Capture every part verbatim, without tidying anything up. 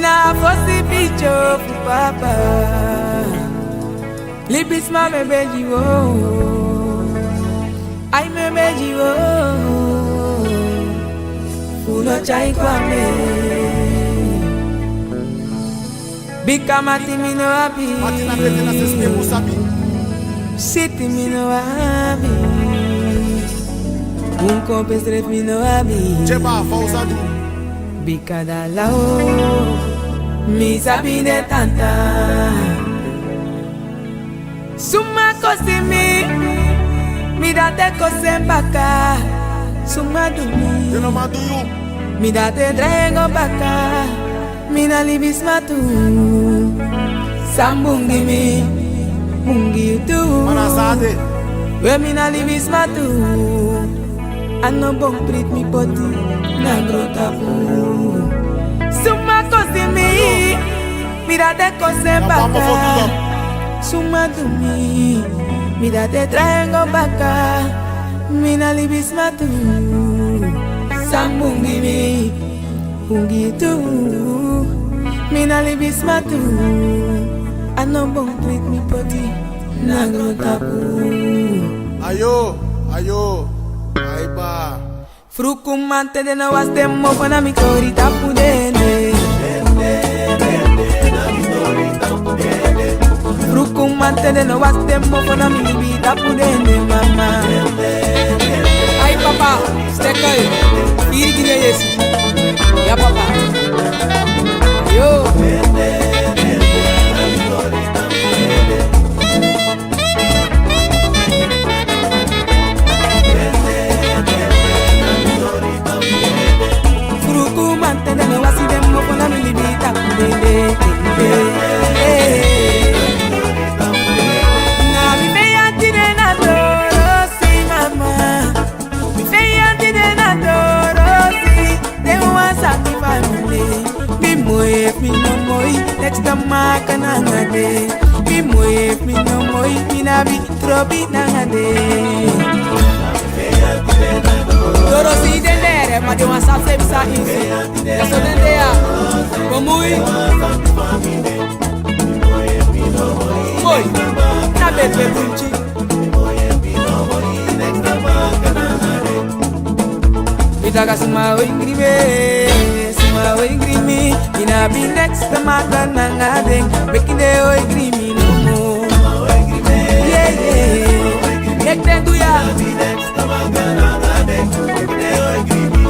Na fosi pikin fu papa. Libisma, mi e begi unu. Ai, mi e begi unu. Fu no tyai kon na mi. Bika mati mi no abi. Mati na bete na sesi mi e musu abi. Siti mi no abi. Un kon pe srefi mi no abi. Jeba, fa un sa du? Bika dala o, mi sabi den tanta. Suma kosi mi, mi dati e kosi en baka. Suma du mi, den no man du yu. Mi dati e drai en go baka. Mi na libisma tu. San bun gi mi, bun gi yu tu. Mana sade. We mi na libisma tu. A no bon priti mi poti na grontapu. Suma kosi mi, mi dati e kosi en baka. Suma du mi, mi dati e drai en go baka. Mi na libisma tu. San bun gi mi, bun gi yu tu. Mi na libisma tu. A no bon priti mi poti na grontapu. Ayo, ayo, ai ba. Fruku mamanten den no wasi den mofo na mi tori tapu dede. Fruku mamanten den no wasi den mofo na mi libi tapu dede, mama. Ai papa, stekel, iri gi den yesi. Ya papa. Yo. Fruku mamanten den no wasi den mofo na mi libi tapu dede. Na mi feyanti den na doro si, mama. Mi feyanti den na doro si. Den wan sabi fa mi de. Mi moi efu mi no moi, neks te maka nanga den. Mi moi efu mi no moi, mi no abi trobi nanga den. Doro si den de, ma den wan sabi san yu si. Dati so den de ya. Bumui. Moi. Na bebe bunchi. Mi taki suma o ingri mi, suma o ingri mi. Mi no abi neks te maka nanga den. Meki den o ingri mi no more. Yeah, yeah. Meki den du ya.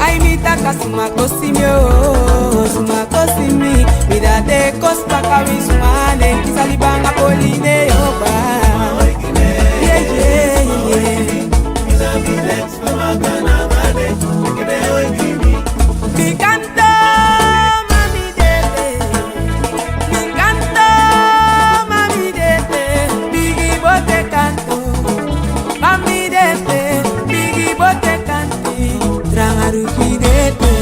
Ai, mi taki suma kosi mi o, suma kosi mi. Mi dati e kosi baka wi suma ne. Kisa libanga poli ne yo ba. Yeah, yeah, yeah. Mi kanto, mami dede. Mi kanto, mami dede. Bigi bote kanto. Mami dede, bigi bote kanti. Tranga rupi dede.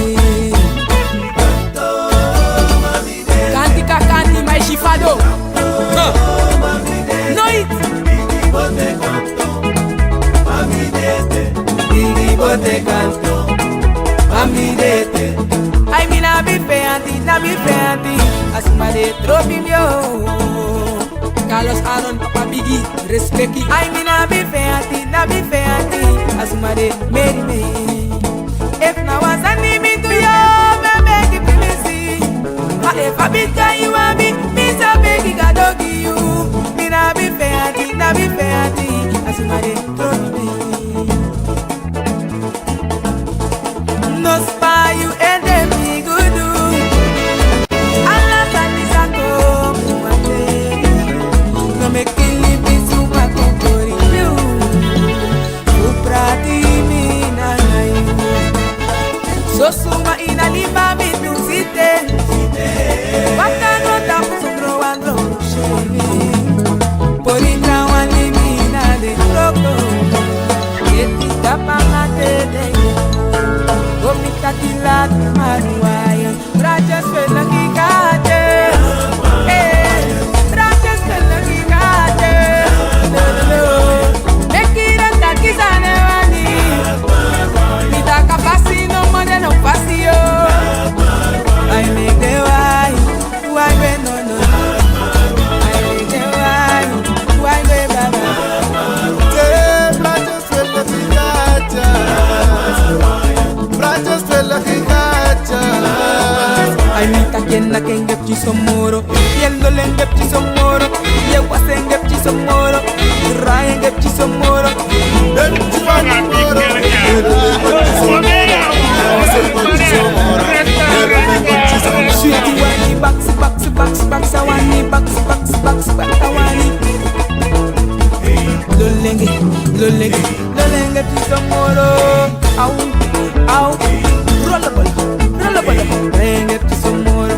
Kanti ka kanti, ma i si fa a de. Huh. Noiti. Bigi bote kanto. Mami dede. Ai, mi no abi feyanti, no abi feyanti. A suma di e trobi mi o. Carlos Aaron, papa bigi, respeki. Ai, mi no abi feyanti, no abi feyanti. A suma di e meri mi. Efu na wan sani mi du yu, mi e begi pimisi. Ma efu a bika yu abi, mi sa begi Gado gi yu. Mi no abi feyanti, no abi feyanti. A suma di e trobi mi. No spa yu ede mi gudu. Ala sani sa kon bun wan dei. No meki libi suma kon kori yu. Fu prati mi nanga yu. So suma ini a liba mi du site. Waka no tapu sondro wan dronku seni. Pori trawan libi na den kroko. Eti tapa na tete. Go mi taki lati maruwaya. Brada, spela ki gade. Eh, brada, spela ki gade. Somoro, Ryan get you Somoro. Sweetie wani box, box, box, box, I want it, box, box, box, box, I want it. Lolenge, lolenge, lolenge ti Somoro. Au, au, rollable, rollable. Lolenge ti Somoro.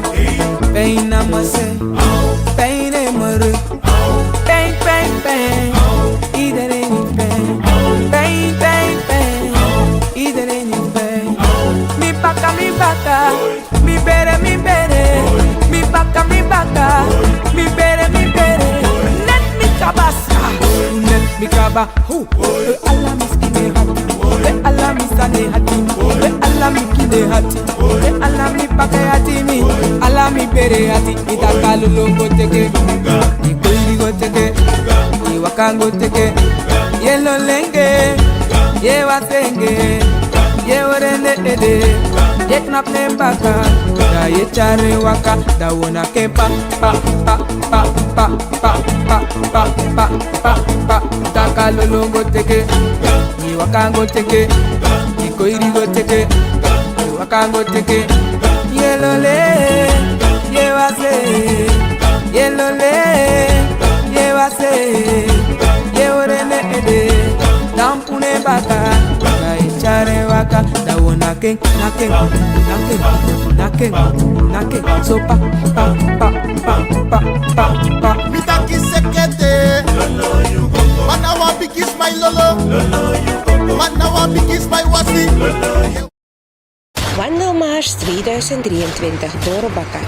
Pijn na mase, pijn na mare. Pijn, pijn, pijn. Iedereen is pijn. Pijn, pijn, pijn. Iedereen is pijn. Mi paka, mi paka. Mi bere, mi bere. Mi paka, mi paka. Mi bere, mi bere. Let mi kabasa. Let mi kaba. Hu. We ala mi skin e hati. We ala mi sani e hati. We ala mi kin e hati. We ala mi paka e hati mi. Ala mi bere e hati. Mi taka lolongo teke. Mi koiri go teke. Mi wakango teke. Ye lolenge. Ye wasenge. Ye orende ede. Ye knap nen baka. Da ye tyari waka. Da wona ke pa, pa, pa, pa. Taka lolongo teke. Ye wakango teke. Ye koiri go teke. Ye wakango teke. Ye lole. Ye wase. Ye lole. Ye wase. Ye orende ede. Dampu nen baka. Da ye tyari waka. Da wona ken, na ken, na ken, na ken, na ken. So pa, pa, pa. Mi taki sekete. Mana wan bigi smai lolo. Mana wan bigi smai wasi. Wandelmars tweeduizend drieëntwintig doro baka.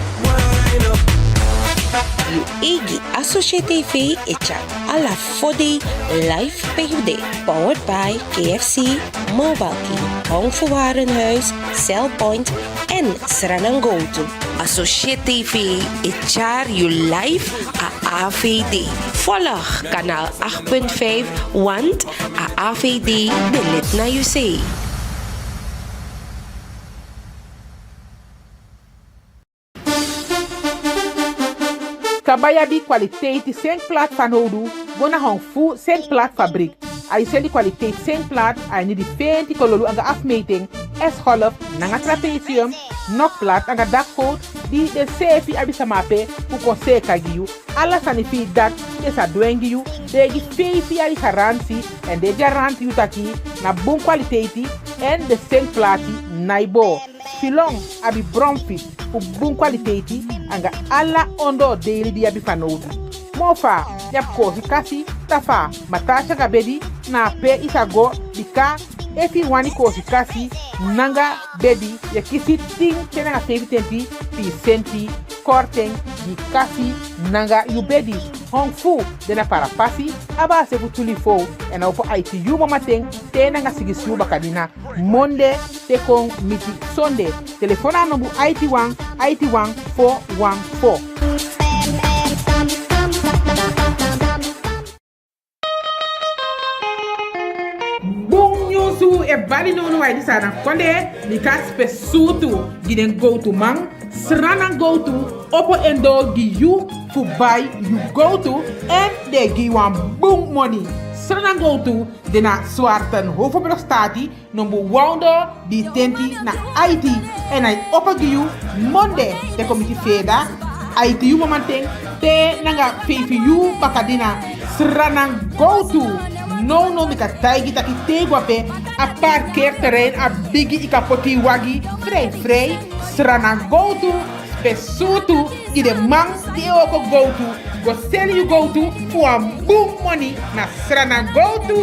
Yu eigi Associate T V e tyari ala fo dei live pe yu de. Powered by K F C, Mobile King, Hong Fu Warenhuis, Cellpoint en Sranangotu. Associate T V e tyari yu live a A V D. Volg kanaal acht punt vijf, want a A V D de lid na yu sei. Kaba yu abi kwaliteiti sengplati fanowdu, go na Hong Fu Sengplati Fabrik. A e seli kwaliteiti sengplati a ini di fenti kololu anga afmeten, S-golf nanga trapezium, nokplati anga dakgoot, di den seefi abi sama ape fu kon seeka gi yu. Ala sani fi yu dati den sa dwengi yu, den e gi feifi yari garanti, èn den e garanti yu taki na bun kwaliteiti, èn den sengplati nai boo. Filon abi bromfit fu bun kwaliteiti anga ala ondoo deili di yu abi fanowdu. Mofa, yu abi koosi kasi, tafa, matasi anga bedi, na ape yu sa go, bika efu yu wani koosi kasi nanga bedi, yu e kisi tin te nanga feifi tenti pisenti korting gi kasi nanga yu bedi. Hong Fu de na Parapasi, a base fu Tulifou, èn a opo aiti yuu mamanten te nanga sigisi yuu bakadina. Monde te kon miti sonde. Telefon na nombu aiti wan, aiti wan, fo wan fo. Bun nyunsu e bali nownow a ini Sranan kondee, bika sipesi suutu gi den gowtuman. Sranan Gowtu opo en doo gi yu fu bai yu gowtu, èn den e gi yu wan bun moni. Sranan Gowtu de na Swarten Hoofdbrugstraat number wan ondoo dii tenti na aiti. Èn a e opo gi yu monde te kon miti feeda, aiti yuu mamanten te nanga feifi yuu bakadina. Sranan Gowtu. Nownow mi kan taigi taki te yu go ape, a parkeerterrein a bigi, yu kan poti yu wagi frei frei. Sranan Gowtu, sipesi suutu gi den man di e wooko gowtu. Go seli yu gowtu fu wan bun moni na Sranan Gowtu.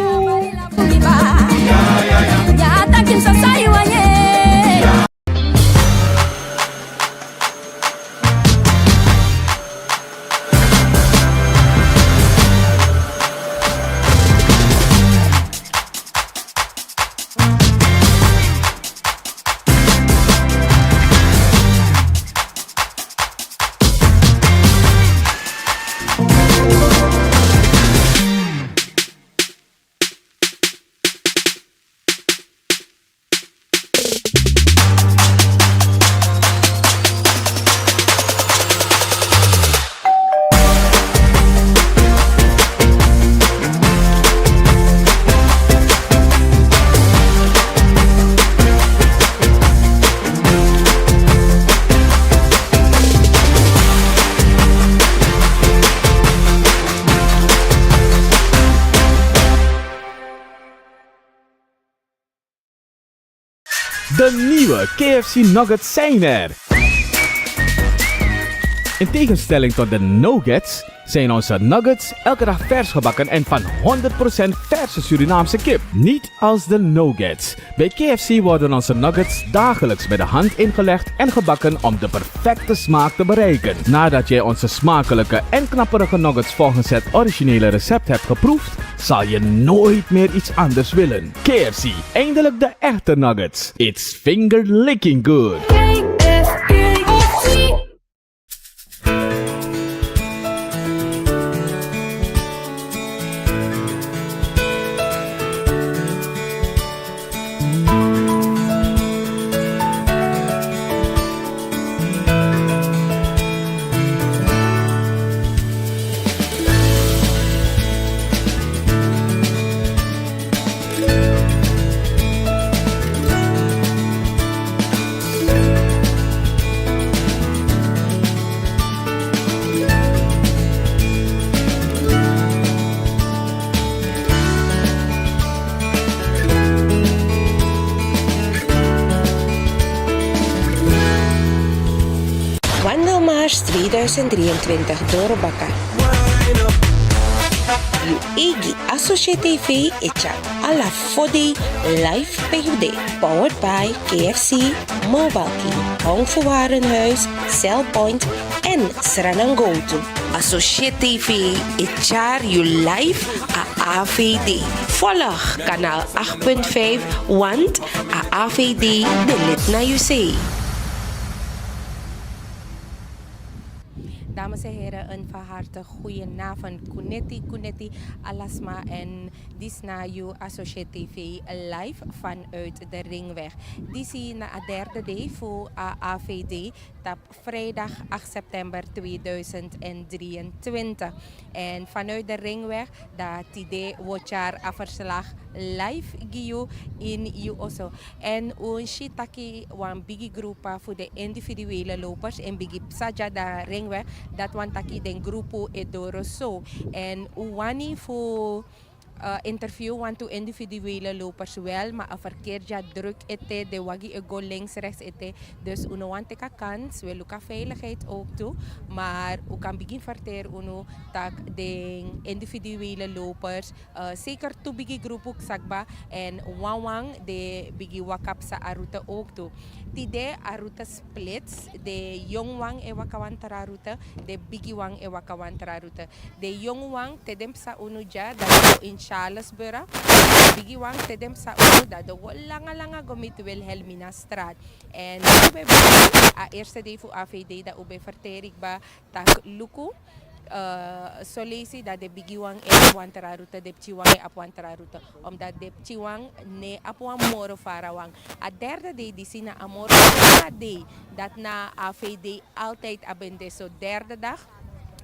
De nieuwe K F C nuggets zijn er. In tegenstelling tot de nuggets zijn onze nuggets elke dag vers gebakken en van honderd procent verse Surinaamse kip. Niet als de nuggets. Bij K F C worden onze nuggets dagelijks met de hand ingelegd en gebakken om de perfecte smaak te bereiken. Nadat jij onze smakelijke en knapperige nuggets volgens het originele recept hebt geproefd, zal je nooit meer iets anders willen. K F C, eindelijk de echte nuggets. It's finger licking good. Wandelmars tweeduizend drieëntwintig Dorobaka. Yu eigi Associate T V e tyari ala fo dei live pe yu de. Powered by K F C, Mobile King, Hong Fu Warenhuis, Cellpoint en Sranangotu. Associate T V e tyari yu live a A V D. Volg kanaal acht punt vijf, want a A V D de lid na yu sei. Dames en heren, een van harte goedenavond. Kuneti, kuneti, alasma en disna yu Associate T V live vanuit de Ringweg. Disi na a derde dei fu a A V D tap vrijdag acht september tweeduizend drieëntwintig. En vanuit de Ringweg, da tide wi o tyari a verslag live gi yu in yu oso. En un si taki wan bigi grupu fu de individuele lopers en bigi psa dya na Ringweg, dati wani taki den grupu e doro so. En un wani fu eh, interview wantu individuele lopers wel, ma a verkeer dya druk ete, de wagi e go links rechts ete. Dus un no wani teki a kans, wi e luku a veiligheid ook tu. Maar un kan bigin verteri unu taki den individuele lopers, eh, zeker tu bigi grupu kba en wan wan de bigi waka psa a route ook tu. Tide a route splits, de yongu wan e waka wan tra route, de bigi wan e waka wan tra route. De yongu wan te den psa unu dya, da den go in Charlesburg. Bigi wan te den psa unu, da den go langa langa go miti Wilhelminastraat. En un ben bigin a eerste dei fu A V D, da un ben verteri kba taki luku, eh, so leisi da den bigi wan e abi wan tra route, den pikin wan e abi wan tra route. Omdat den pikin wan no e abi wan moro fara wan. A derde dei disi na a moro fara dei, dati na A V D altijd a ben de so, derde dag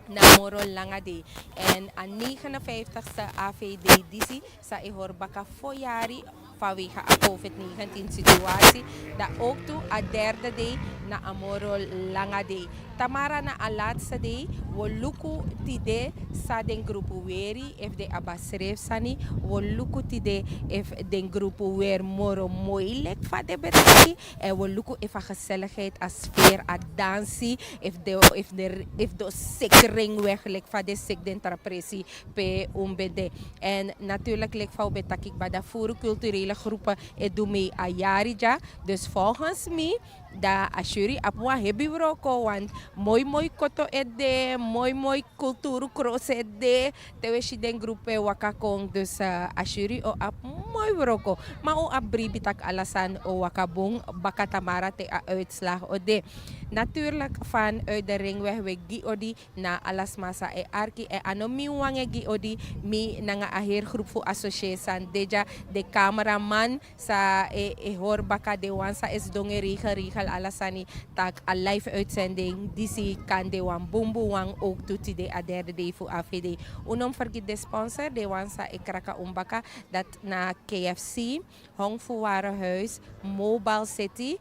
na moro langa dei. En a negenenvijftigste A V D disi san e hori baka fo yari vanwege a covid negentien situatie, da ook tu a derde dei na a moro langa dei. Tamara na a laatste dei, wi o luku tide san den grupu weri, efu den abi a srefi sani, wi o luku tide efu den grupu weri moro moi leki fa den ben taki, en wi o luku efu a geselligheid, a sfeer, a dansi, efu den, efu den, efu den o seki Ringweg leki fa den seki den tra presi pe un ben de. En natuurlijk leki fa un ben taki kba, da furu kulturele grupu e du mee a yari dya. Dus volgens mi, da a suri abi wan hebi wroko, want moi moi koto e de, moi moi kulturu krosi e de, te wi e si den grupu e waka kon. Dus, eh, a suri o abi moi wroko. Ma un abi bribi taki ala sani o waka bun baka tamara te a uitslag o de. Natuurlijk vanuit de Ringweg wi e gi odi na ala sma san e arki, en a no mi wan e gi odi, mi nanga a heri grupu fu associé san de dya, den kameraman san e, e hori baka, den wan san e sidon e regel regel ala sani, taki a live uitzending disi kan de wan bunbun wan ook tu tide a derde dei fu A V D. Un no mus fergiti den sponsor, den wan san e kraka un baka, dati na K F C, Hong Fu Warenhuis, Mobile City,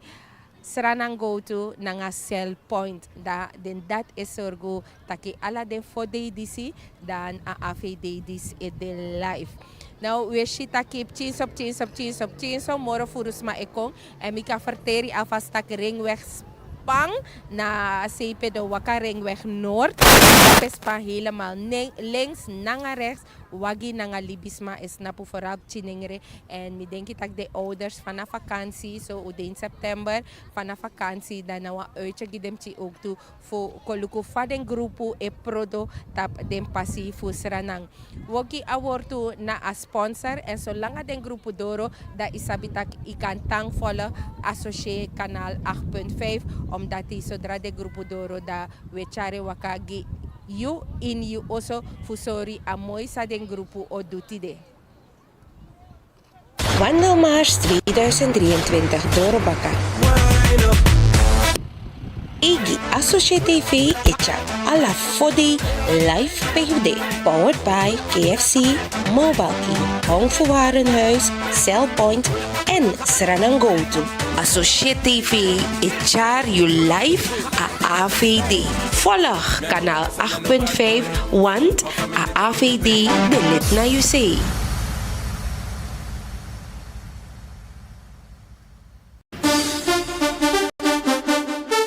Sranangotu nanga Cell Point. Da den dati e sorgu taki ala den fo dei disi, dan a A V D disi e de live. Now wi e si taki pikinso, pikinso, pikinso, pikinso, moro furu sma e kon. Èn mi kan ferteri alvast taki ringweg Spang na sepe den waka ringweg Noord. Tapu Spang helemaal nen-, links nanga rechts. Wagi nanga libisma e snapu, vooral pikin nengre. Èn mi denki taki den ouders fu na vakansi, so un de ini september, fu na vakansi, dan na wan uitje gi den pikin ook tu fu kon luku fa den grupu e prodo tapu den pasi fu Sranan. Wi o gi a wortu na a sponsor, èn solanga den grupu doro, dan yu sabi taki yu kan tangvol associé Kanaal acht punt vijf, omdat yu sodra den grupu doro, dan wi e tyari en waka gi yu ini yu oso fu sori a moi san den grupu o du tide. Wandelmars tweeduizend drieëntwintig Dorobaka. Igi Associé T V e tyari ala fo dei live P F D. Powered by K F C, Mobile King, Hong Fu Warenhuis, Cellpoint en Sranangotu. Associé T V e tyari yu live a A V D. Volg Kanaal acht punt vijf, want a A V D de lid na yu sei.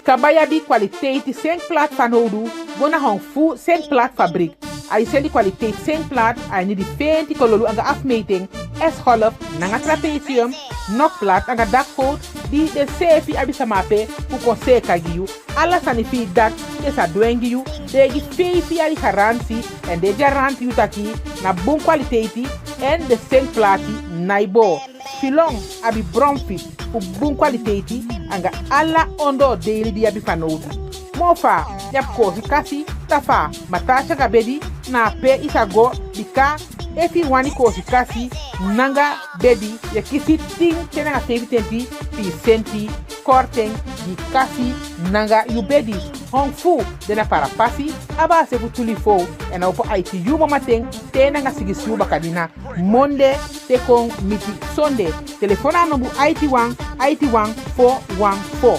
Kaba yu abi kwaliteiti sengplaat fanowdu, go na Hong Fu Sengplaat Fabriek. A e seli kwaliteiti sengplaat a ini di fenti kololu anga afmeting, S-golf nanga trapezium, nokplaat anga dakgoot, di den seefi abi sama ape fu kon seeka gi yu. Ala sani fi yu dati den sa dwengi yu, den e gi feifi yari garanti, èn den e garanti yu taki na bun kwaliteiti, èn den sengplaati nái boo. Filon abi bromfiets fu bun kwaliteiti anga ala ondoo deili di yu abi fanowdu. Moo fa yu abi koosi kasi, tafa, matasi anga bedi, na ape yu sa go, bika efu yu wani koosi kasi nanga bedi, yu e kisi tin te nanga feifi tenti pisenti korting gi kasi nanga yu bedi. Hong Fu de na Parapasi, a base fu Tulifou, èn a opo aiti yuu mamanten te nanga sigisi yuu bakadina, monde te kon miti sonde. Telefon na a nombu aiti wan, aiti wan, fo wan fo.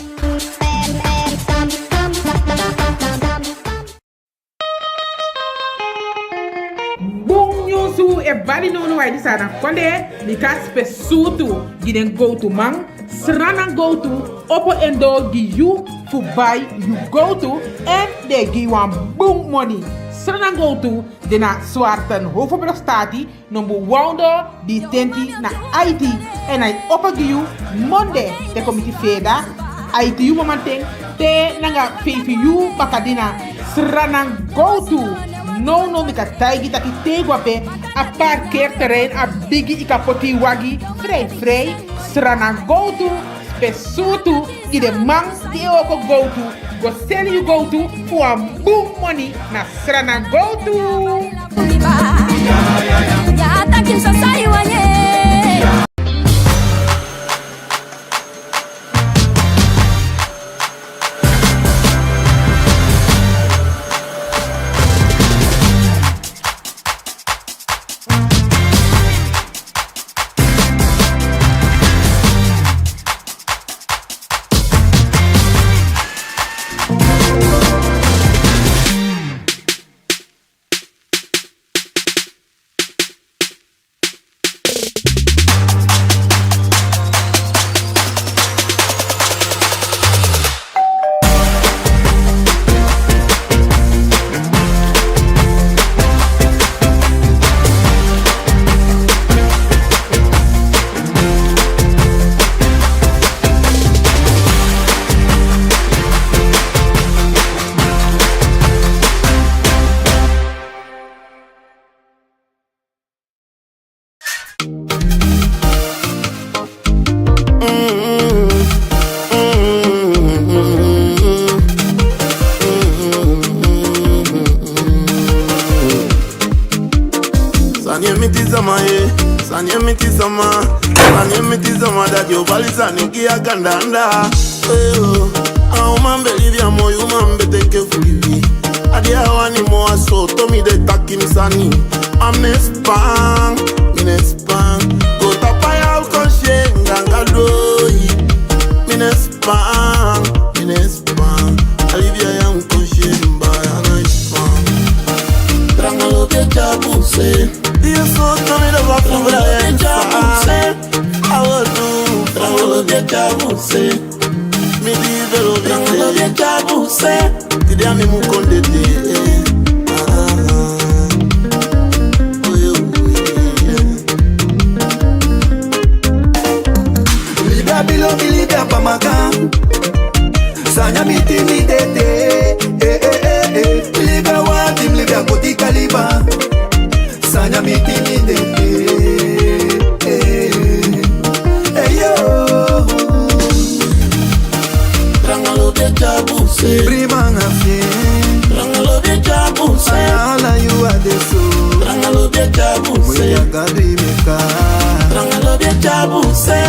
Bun nyunsu e bali nownow a ini Sranan kondee, bika Spe Sutu gi den gowtuman, Sranan Gowtu, opo en doo gi yu fu bai yu gowtu, èn den e gi yu wan bun moni. Sranan Gowtu de na Swarten Hoofdbrugstraat, nombu wan ondoo dii tenti na aiti, èn a e opo gi yu monde te kon miti feeda, aiti yuu mamanten te nanga feifi yuu bakadina. Sranan Gowtu. Nownow mi kan taigi taki te yu go ape, a parkeerterrein a bigi, yu kan poti yu wagi frei frei. Sranan Gowtu, Spe Sutu gi den man di e wooko gowtu. Go seli yu gowtu fu wan bun moni na Sranan Gowtu. Sani e miti sama, eh, sani e miti sama, sani e miti sama, dati o bali sani o gi a ganda anda. Eh, oh. A uman ben libi, a moi uman ben teki fu libi. A di a wani moo, a so to mi de taki mi sani. A mi ne span, mi ne span. Go tapa ya u kon si en ganga doi. Mi ne span, mi ne span. A libi a ya u kon si en ba ya na span. Tranga lo te chabu se. Io so tami da ba fubra en sa. Awo tu, awo de chabu se. Mi di velo de chabu se. Ti de ami mu konde de. Ah, ah, ah. Oh, yo, yeah, yeah. Libia bilo, mi libia pamaka. Sanya mi ti mi de de. Eh, eh, eh, eh. Mi libia wa, ti mi libia koti kaliba. Sanya mi ti mi de de. Eh, eh, yo. Trangalo de chabu se. Prima nga fie. Trangalo de chabu se. Ala yu a de so. Trangalo de chabu se. We ya gadi meka. Trangalo de chabu se.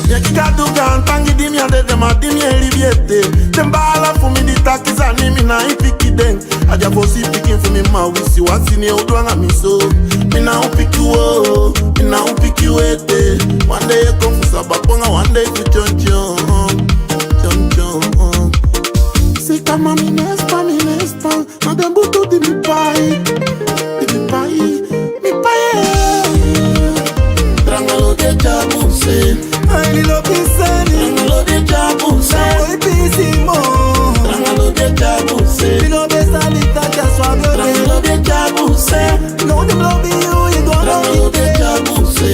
Ya ki gadu kan tangi di mi ande de ma di mi e libi ete. Den bala fu mi di taki sani mi na i piki den. A di a fosi pikin fu mi ma wisi wasi ni o du anga mi so. Mi na o piki wo, mi na o piki wete. One day e kon fu saba ponga, one day fu chon chon. Chon chon. Sika mami nespa, mi nespa. Na den butu di mi pai, di mi pai, mi pai. Trangalo de chabu se. Ai, ni lo pisani. Trangalo de chabu se. Oi, pisimo. Trangalo de chabu se. Mi no be sali ta cha swa mi o de. Trangalo de chabu se. No, dem lobi yu, yu don. Trangalo de chabu se.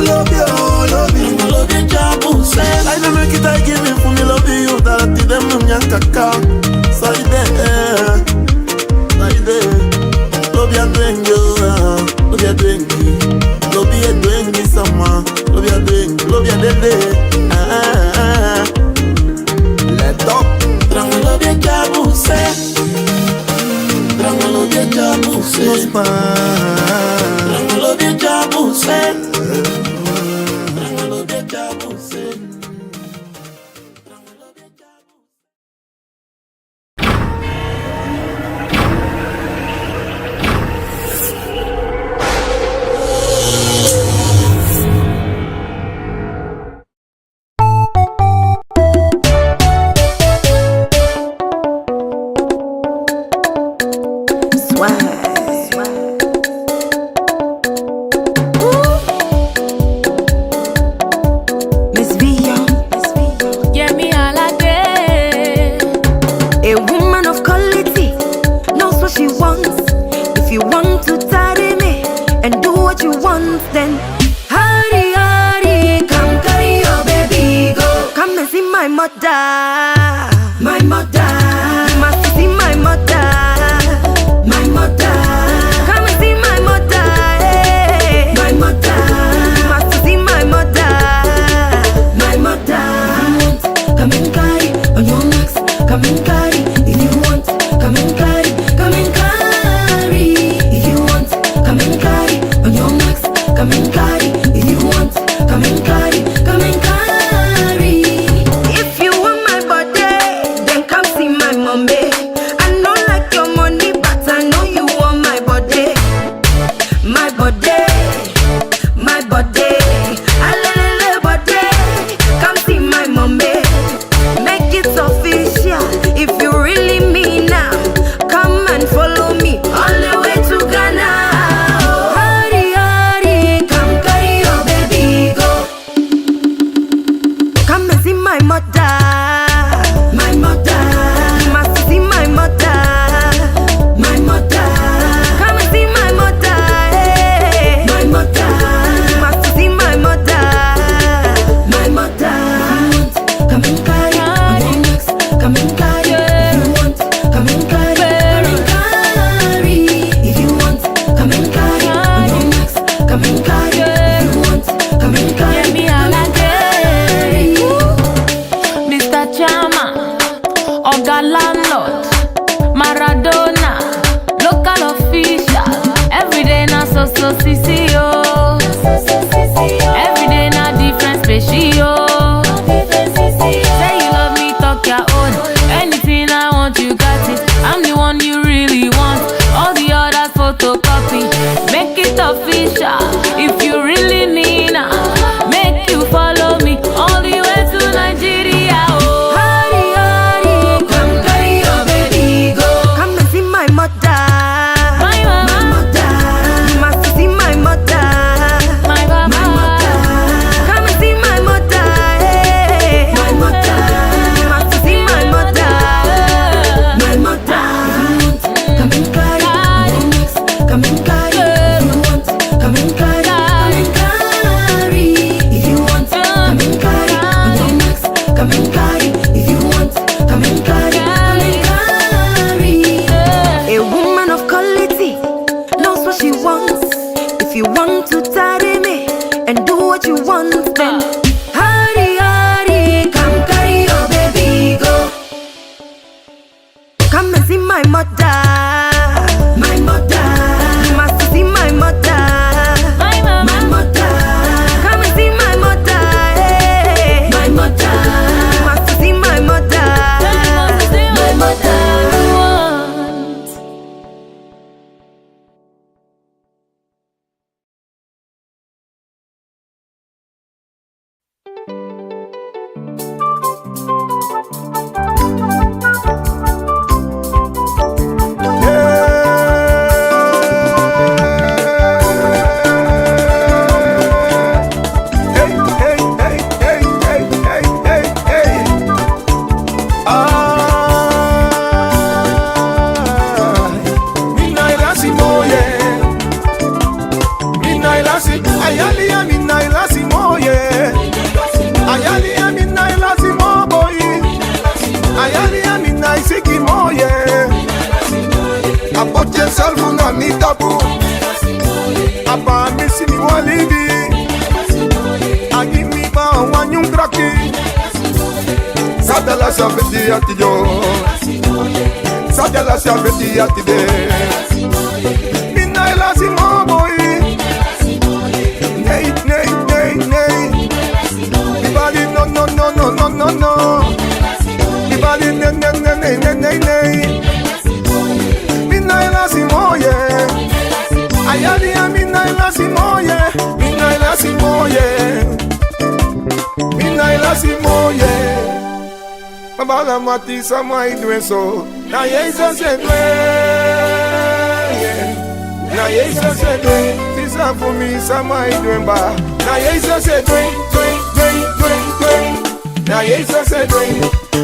Lobi, oh, lobi. Lobi chabu se. Ai, dem meki tai gi mi fu mi lobi yu, dati dem no nyan kaka. Sai de, eh. Sai de. Lobi a dwengi, oh, ah. Lobi a dwengi. Lobi a dwengi sama. Lobi a dwengi. Lobi a dede. Ah, ah, ah, ah. Let up. Trangalo de chabu se. Trangalo de chabu se. Nos pa. Trangalo de chabu se. Swag. Ooh. Miss V, yo. Yeah, mi all a day. A woman of quality knows what she wants. If you want to tarry me and do what you want, then hurry, hurry, come carry your baby, go. Come and see my mother. My mother. You must see my mother. My mother. Come and see my mother, eh. My mother. You must see my mother. My mother. If you want, come and carry on your marks. Come and carry. If you want, come and carry. Come and carry. If you want, come and carry on your marks. Come and carry. If you want, come and carry. Come and carry. If you want my body, then come see my mommy. I no like your money, but I know you want my body. My body, my body, alelele body. Come see my mommy. Make it official. If you really mean am, come and follow me all the way to Ghana. Hurry, hurry, come carry your baby go. Come and see my mother. My mother. You must see my mother. My mother. Come and see my mother, eh. My mother. You must see my mother. My mother. Come and carry on your marks. Come and carry. If you want, come and carry. Come and carry. If you want, come and carry on your marks. Come and carry. If you want, come and carry. Come and carry. Mister Chama, Oga Landlord, Maradona, local official. Every day na so so sisi o. Every day na different species o. Say you love me, talk your own. Anything I want, you got it. I'm the one you really want. All the others photocopy. Make it official. If you really mean am, make you follow me all the way to Nigeria, oh. Hurry, hurry, come carry your baby go. Come and see my mother. My mama. My mother. You must see my mother. You want to tarry me and do what you want, then hurry, hurry, come carry your baby go. Come and see my mother. My mother. You must see my mother. My mama. My mother. Come and see my mother. Hey. My mother. You must see my mother. You must see my mother. Ai, mi na e lasi moye. Mi na e lasi, a yali ya mi na e lasi moye. A yali ya mi na e lasi mo boi. A yali ya mi na e siki moye. A poti en selfu na mi tapu. A pamisi mi wan libi. A gi mi ban wan nyun kraki. Sata lasi a feti ati yo. Sata lasi a feti ati de. Mi na e lasi mo boi. Nei, nei, nei, nei. Mi bali no, no, no. Mi bali nei, nei, nei. Mi na e lasi moye. A yali ya mi na e lasi moye. Mi na e lasi moye. Mi na e lasi moye. Baba la mati, sama e du en so. Na Yesus e du en. Na Yesus e du en. Sisa fu mi, sama e du en ba. Na Yesus e du en, du en, du en, du en, du en. Na Yesus e du en.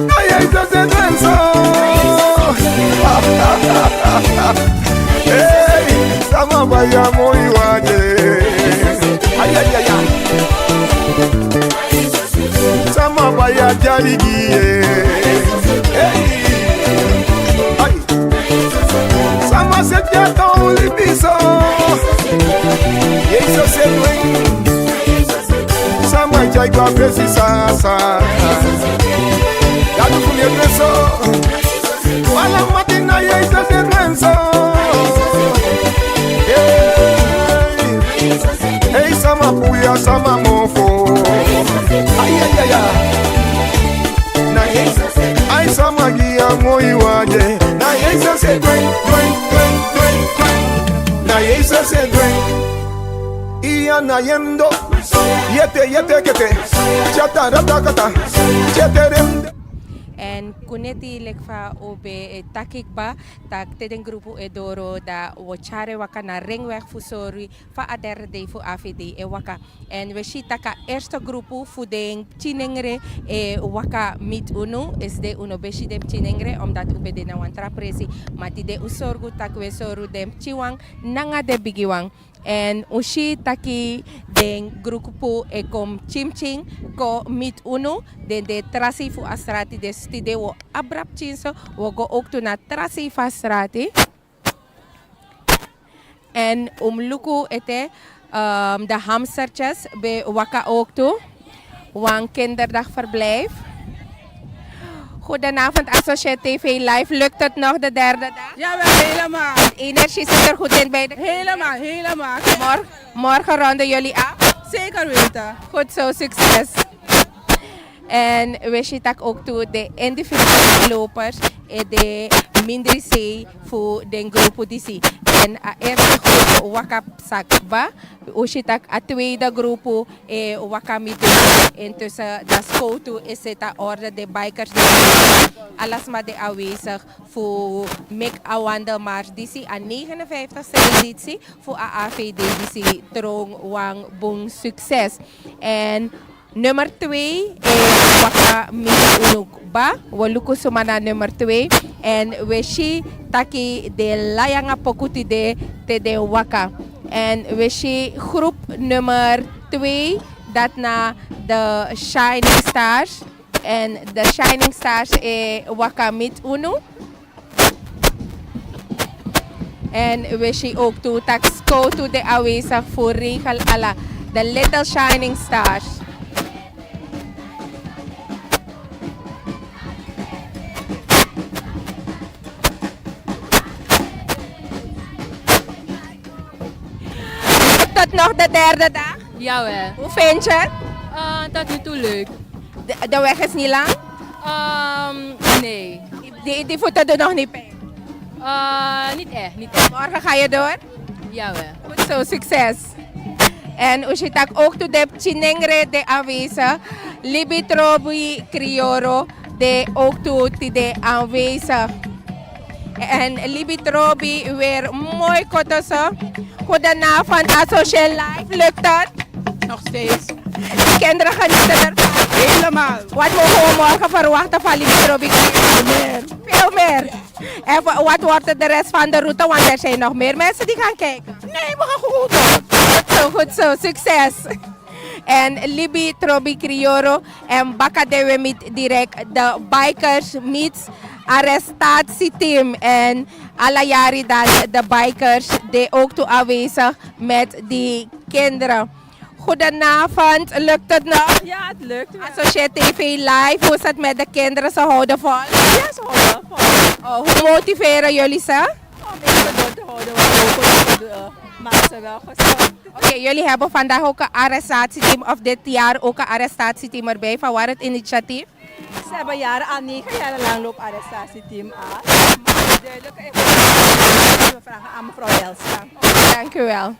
Na Yesus e du en so. Hey, sama bai a moi wan de. Ay, ay, ay, ay. Sama bai a dyari gi ye. Hey. Ay. Sama seti a toli biso. Yesus e du en. Sama e tyai go a fesi sasa. Gadu fu mi e du en so. Ala mati na Yesus e du en so. Hey. Ei, sama puru a sama mofo. Ay, ay, ay, ay. Na Yesus e, ai, sama gi a moi wan de. Na Yesus e du en, du en, du en, du en, du en. Na Yesus e du en. Iya na yendo. Yete, yete, kete. Chata, rata, kata. Chete, rem. Èn kuneti leki fa un be e taki kba, tak' te den grupu e doro, dan un o tyari en waka na ringweg fu sori fa a derde dei fu A V D e waka. Èn un e si tak' a eerste grupu fu den pikinnengre e waka miti unu, esde un no be si den pikinnengre, omdat un be de na wan tra presi. Ma tide un sorgu tak' un e sori den pikinwan nanga den bigiwan. Èn un si taki den grupu e kon pikinpikin kon miti unu, den de tra sei fu a strati, dus tide un o abra pikinso, un o go owktu na tra sei fu a strati. Èn un mus luku ete, ehm, de hamstertjes ben waka owktu. Wan kinderdagverblijf. Goedenavond, Associate T V Live. Lukt het nog de derde dag? Jawel, helemaal. Energie zit er goed in bij de... Helemaal, helemaal. Mor-, morgen ronden jullie af? Zeker weten. Goed zo, succes. Èn un e si tak' owktu den individuele lopers e de mindri sei fu den grupu disi. Èn a eerste grupu waka psa kba. Un e si tak' a tweede grupu e waka miti unu. Intussen dan skowtu e seti a orde, den bikers de aanwezig. Ala sma de aanwezig fu meki a wandelmars disi, a negenenvijftigste edisi fu a A V D disi tron wan bun succes. Èn nummer twee e waka miti unu kba. Un e luku suma na nummer twee. Èn un e si taki den e lai nanga poku tide te den waka. Èn un e si groep nummer twee, dati na de Shining Stars. Èn de Shining Stars e waka miti unu. En we si ook tu tak' skowtu de aanwezig voor regel ala de Little Shining Stars. Tot nog de derde dag. Jawel. Hoe vind je het? Eh, tot nu toe leuk. De, de weg is niet lang? Ehm, nee. Die, die voeten doen nog niet pijn? Eh, niet echt, niet echt. Morgen ga je door? Jawel. Goed zo, succes. En un si tak' ook tu de pikin nengre de aanwezig. Libi Trobi Crioro de ook tu tide aanwezig. En Libi Trobi weer mooi kotoso. Goedenavond, Associate Life. Lukt het? Nog steeds. De kinderen genieten ervan. Helemaal. Wat mogen we morgen verwachten van Libi Trobi? Meer. Veel meer. En wa- wat wordt het de rest van de route? Want er zijn nog meer mensen die gaan kijken. Nee, we gaan gewoon door. Goed zo, goed zo. Succes. En Libi Trobi Crioro en baka de we meet direct de bikers meets arrestatieteam. En ala yari dan de bikers die ook tu aanwezig met die kinderen. Goedenavond, lukt het nog? Ja, het lukt wel. Associate T V Live, hoe is het met de kinderen? Ze houden vol? Ja, ze houden wel vol. Oh, hoe motiveren jullie ze? Om even door te houden, want hopelijk, eh, maken ze wel gezond. Oké, jullie hebben vandaag ook een arrestatieteam, of dit jaar ook een arrestatieteam erbij. Van waar het initiatief? Ze hebben jaren al, negen jaar lang loopt arrestatieteam al. Maar de duidelijke informatie die we vragen aan mevrouw Elsa. Dank u wel.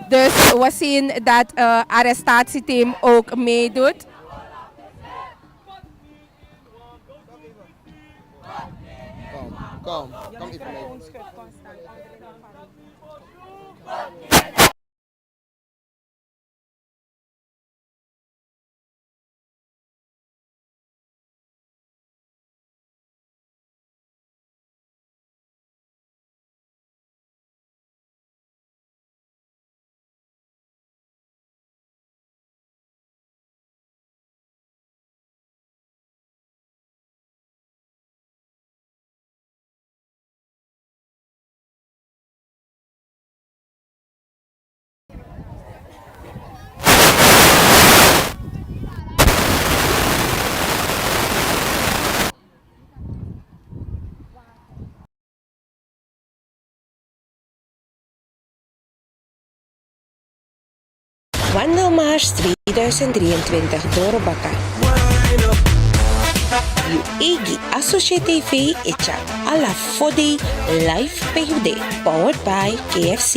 Dus we zien dat, eh, arrestatieteam ook meedoet. Kom, kom, kom even mee. Wandelmars tweeduizend drieëntwintig Dorobaka. Yu eigi Associate T V e tyari ala fo dei live pe yu de. Powered by K F C,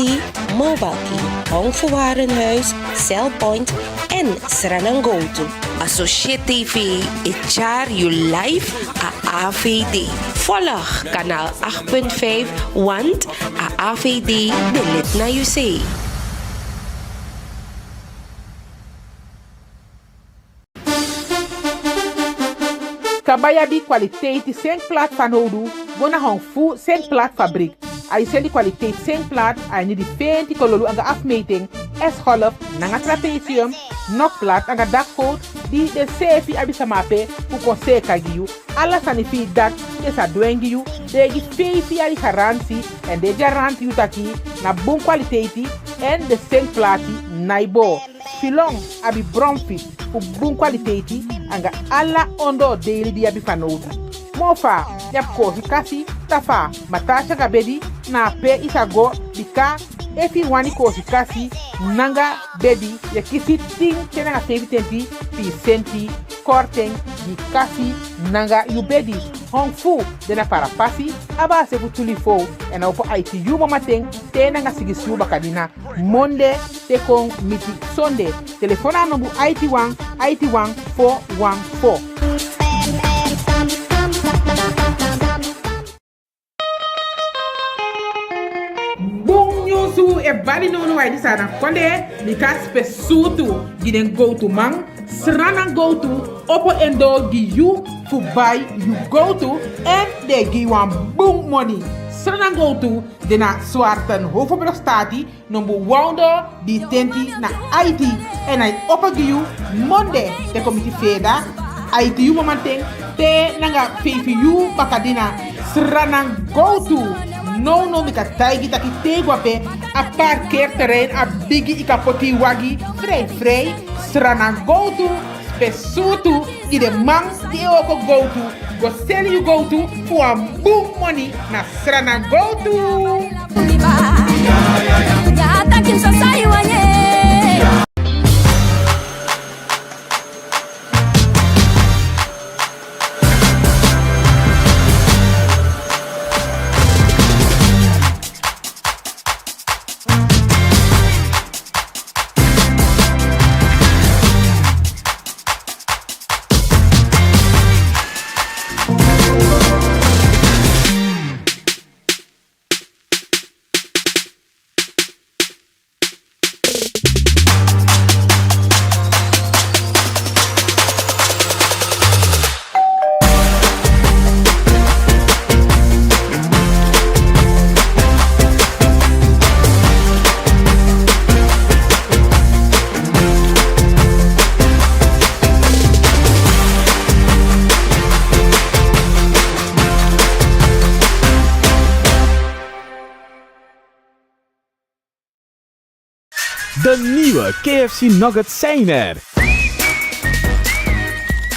Mobile King, Hong Fu Warenhuis, Cellpoint en Sranangotu. Associate T V e tyari yu live a A V D. Volg kanaal acht punt vijf, want a A V D de lid na yu sei. Kaba yu abi kwaliteiti sengplati fanowdu, go na Hong Fu Sengplati Fabrik. A e seli kwaliteiti sengplati a ini di fenti kololu anga afmeting, S-golf nanga trapezium, nokplati anga dakgoot, di den seefi abi sama ape fu kon seeka gi yu. Ala sani fu yu dati den sa dwengi yu, den e gi feifi yari garanti, èn den e garanti yu taki na bun kwaliteiti èn den sengplati nái boo. Filon abi bromfit fu bun kwaliteiti anga ala ondoo deili di yu abi fanowdu. Moo fa yu abi koosi kasi, tafa, matasi anga bedi, na ape yu sa go, bika efu yu wani koosi kasi nanga bedi, yu e kisi tin te nanga feifi tenti pisenti korting gi kasi nanga yu bedi. Hong Fu de na Parapasi, a base fu Tulifou, èn a opo aiti yuu mamanten te nanga sigisi yuu bakadina, monde te kon miti sonde. Telefon na a nombu aiti wan, aiti wan, fo wan fo. Bun nyunsu e bali nownow a ini Sranan kondee, bika Spe Suutu gi den gowtuman, Sranan Gowtu, opo en doo gi yu fu bai yu gowtu, èn den e gi yu wan bun moni. Sranan Gowtu de na Swarten, Hoofdbrugstraat, nombu wan ondoo dii tenti na aiti. Èn a e opo gi yu monde te kon miti feeda, aiti yuu mamanten te nanga feifi yuu bakadina. Sranan Gowtu, Nownow mi kan taigi taki te yu go ape, a parkeerterrein abi bigi, yu kan poti yu wagi frei frei. Sranangowtu, spesutu gi den man di e woko gowtu. Go seli yu gowtu fu wan bun moni na Sranangowtu. De nieuwe K F C nuggets zijn er.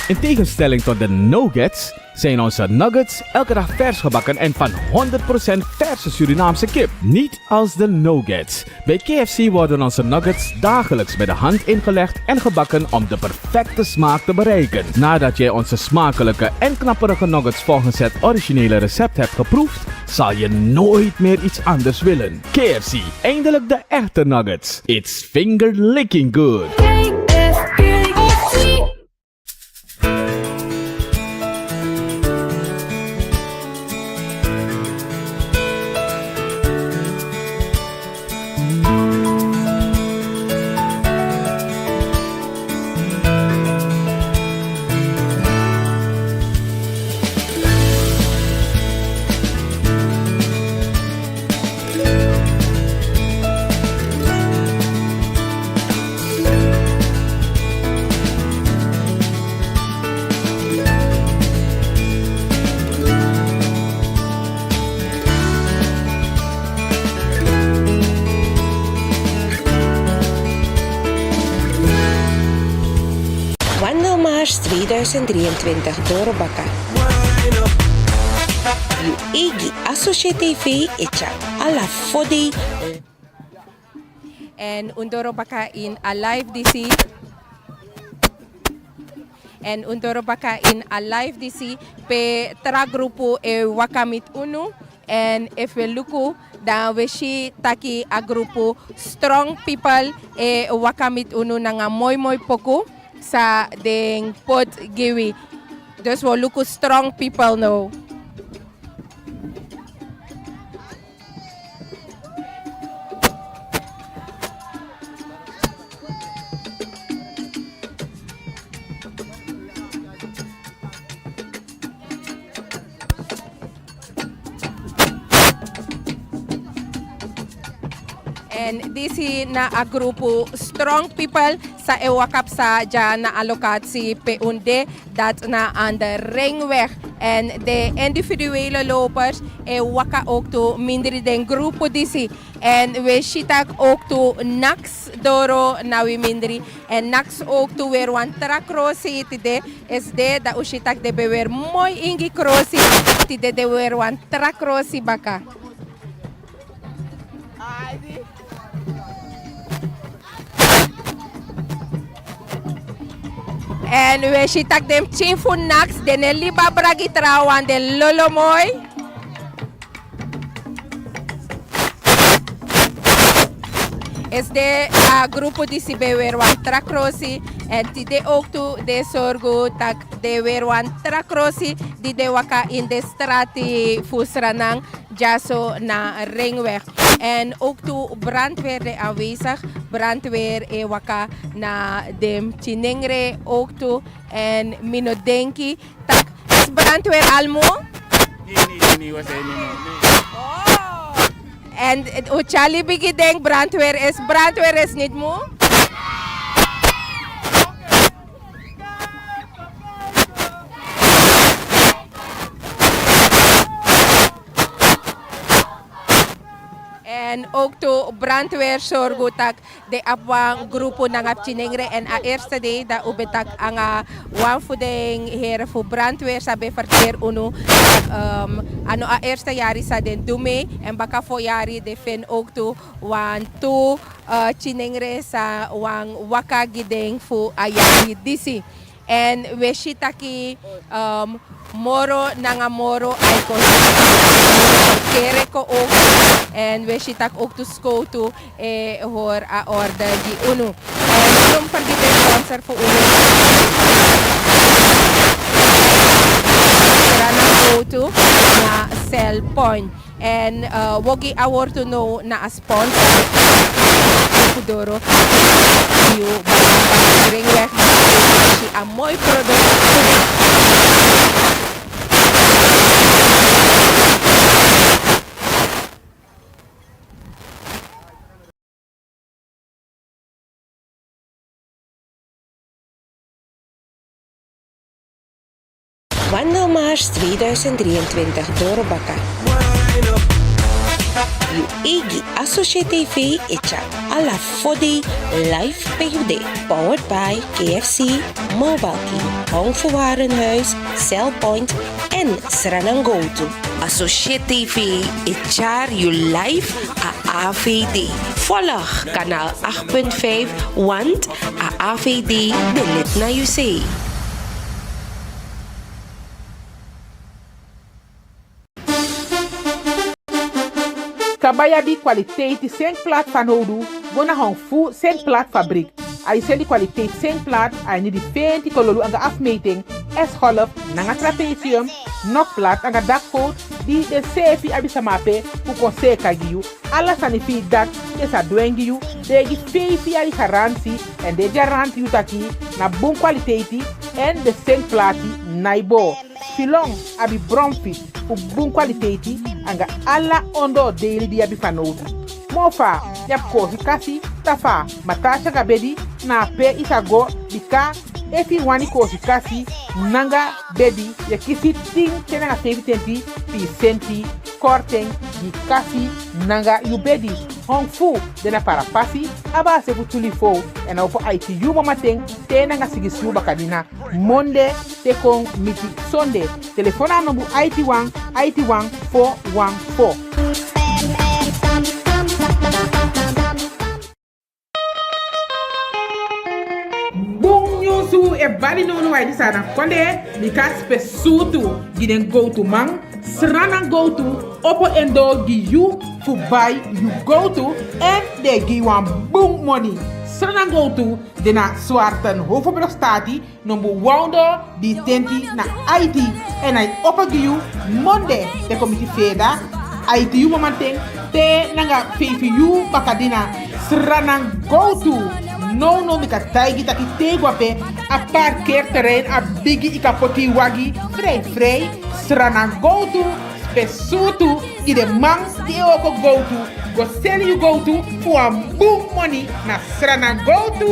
In tegenstelling tot de nuggets zijn onze nuggets elke dag vers gebakken en van honderd procent verse Surinaamse kip. Niet als de nuggets. Bij K F C worden onze nuggets dagelijks bij de hand ingelegd en gebakken om de perfecte smaak te bereiken. Nadat jij onze smakelijke en knapperige nuggets volgens het originele recept hebt geproefd, zal je nooit meer iets anders willen. K F C, eindelijk de echte nuggets. It's finger licking good. Wandelmars tweeduizend drieëntwintig, doro baka. Yu eigi Associate T V e tyari ala fo dei. Èn un doro baka ini a live disi. Èn un doro baka ini a live disi pe tra grupu e waka miti unu. Èn efu wi e luku, dan wi e si taki a grupu Strong People e waka miti unu nanga moi moi poku san den poti gi wi. Dus wi o luku Strong People now. Èn disi na a grupu Strong People san e waka psa dya na a lokatsi pe un de, dati na aan de Ringweg. Èn den individuele lopers e waka owktu mindri den grupu disi. Èn wi e si tak' owktu Naks doro na wi mindri. Èn Naks owktu weri wan tra krosi tide. Esde, dan un si tak' den ben weri moi ingi krosi. Tide den weri wan tra krosi baka. Èn wi e si tak' den pikin fu Naks, den no e libi abra gi trawan, den lolo moi. Esde, a grupu disi ben weri wan tra krosi. Èn tide owktu den e sorgu tak' den weri wan tra krosi di den e waka ini den strati fu Sranan dyaso na Ringweg. Èn owktu brandweer de aanwezig. Brandweer e waka na den pikin nengre owktu. Èn mi no denki tak' esi brandweer almu. Nei, nei, nei, nei, was hij niet, no. Oh. Èn un tyari bigi denki brandweer esi, brandweer esi niti mu. En ook tu brandweer sorgu tak' den abi wan grupu nanga pikinengre, en a eerste dei dan un ben taki anga wan fu den here fu brandweer san ben ferteri unu tak', ehm, a no a eerste yari san den du mee, en baka fo yari den feni ook tu wan tu, eh, pikinengre san wani waka gi den fu a yari disi. En we si taki, ehm, moro nanga moro a e kon, kere kon ook. En we si taki ook tu skowtu e hori a orde gi unu. En no fergiti den sponsor fu unu. Sranan Go To na Cell Point. En, eh, wi o gi a wortu now na a sponsor fu doro. Yu brengi weg a moi product. Wandelmars tweeduizend drieëntwintig Dorobaka. Yu eigi Associé T V e tyari ala fo dei live pe yu de. Powered by K F C, Mobile King, Hong Fu Warenhuis, Cellpoint en Sranangotu. Associé T V e tyari yu live a A V D. Volg kanaal acht punt vijf, want a A V D de lid na yu sei. Kaba yu abi kwaliteiti sengplat fanowdu, go na Hong Fu Sengplat Fabrik. A e seli kwaliteiti sengplat a ini di fenti kololu anga afmeting, S-golf nanga trapezium, nokplat anga dakgoot, di den seefi abi sama ape fu kon seeka gi yu. Ala sani fi yu dati den sa dwengi yu. Den e gi feifi yari garanti, en den e garanti yu taki na bun kwaliteiti, en den sengplati nai boo. Filon abi bromfit fu bun kwaliteiti anga ala ondoo deili di yu abi fanowdu. Moo fa yu abi koosi kasi, tafa, matasi anga bedi, na ape yu sa go, bika efu yu wani koosi kasi nanga bedi, yu e kisi tin te nanga feifi tenti pisenti korting gi kasi nanga yu bedi. Hong Fu de na Parapasi, a base fu Tulifou, en a opo aiti yuu mamaten te nanga sigisi yuu bakadina, monde te kon miti sonde. Telefon na a nombu aiti wan, aiti wan, fo wan fo. Bun nyunsu e bali nownow a ini Sranan kondee, bika Spe Sutu gi den gowtuman, Sranan Gowtu opo en doo gi yu fu bai yu gowtu, en den e gi yu wan bun moni. Sranan Gowtu de na Swarten Hoofdbrugstraat, nombu wan ondoo dii tenti na aiti, en a e opo gi yu monde te kon miti feeda, aiti yuu mamaten te nanga feifi yuu bakadina. Sranan Gowtu. Nownow mi kan taigi taki te yu go ape, a parkeerterrein a bigi, yu kan poti yu wagi frei frei. Sranan Gowtu, Spe Sutu gi den man di e wooko gowtu. Go seli yu gowtu fu wan bun moni na Sranan Gowtu.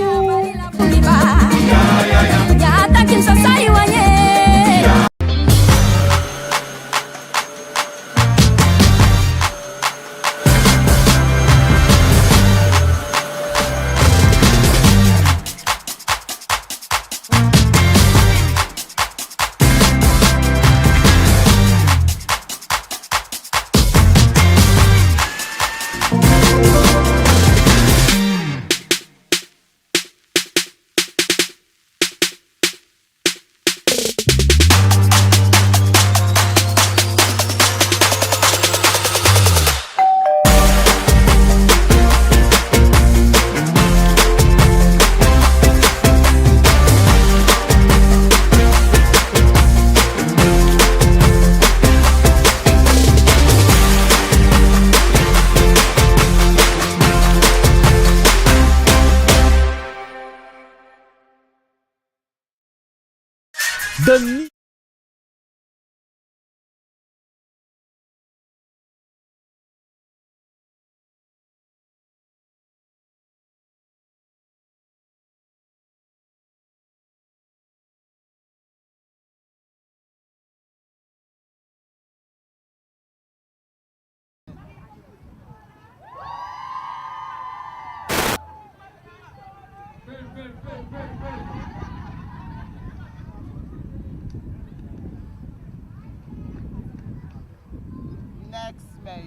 Next, man.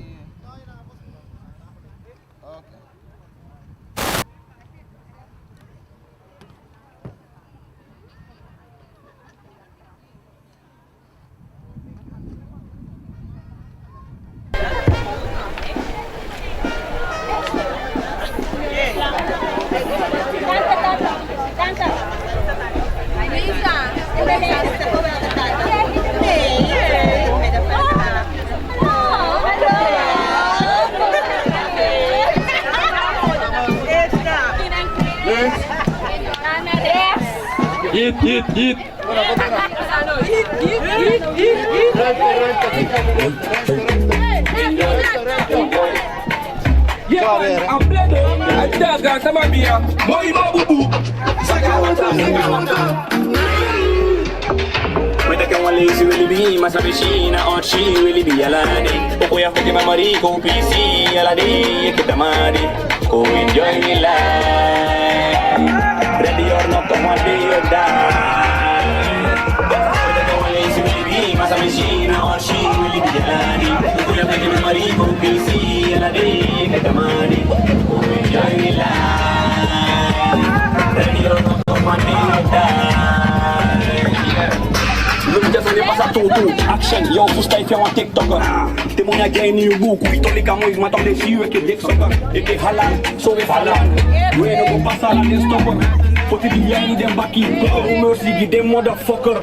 Okay. Hit, hit, hit. Weta ke wan leisi we libi, ma sabi si na wan si we libi ala dei. Oko ya feke memory kon pisi ala dei, eke tamadi. Kon enjoy mi life. Ready or not, come on, be your dad. Weta ke wan leisi we libi, ma sabi si na wan si we libi ala dei. Oko ya feke memory kon pisi ala dei, eke tamadi. Kon enjoy mi life. Ready or not, come on, be your dad. Look, just on the pass a two, two. Action, yo, fusta if you want TikToker. Te moni a gi a ini yu buku, i toli kamo, i mata de si yu eke dek soka, eke halan, so we falan. We no go pasa ala den stopper. Poti di ya ini den baki, no mercy gi den motherfucker.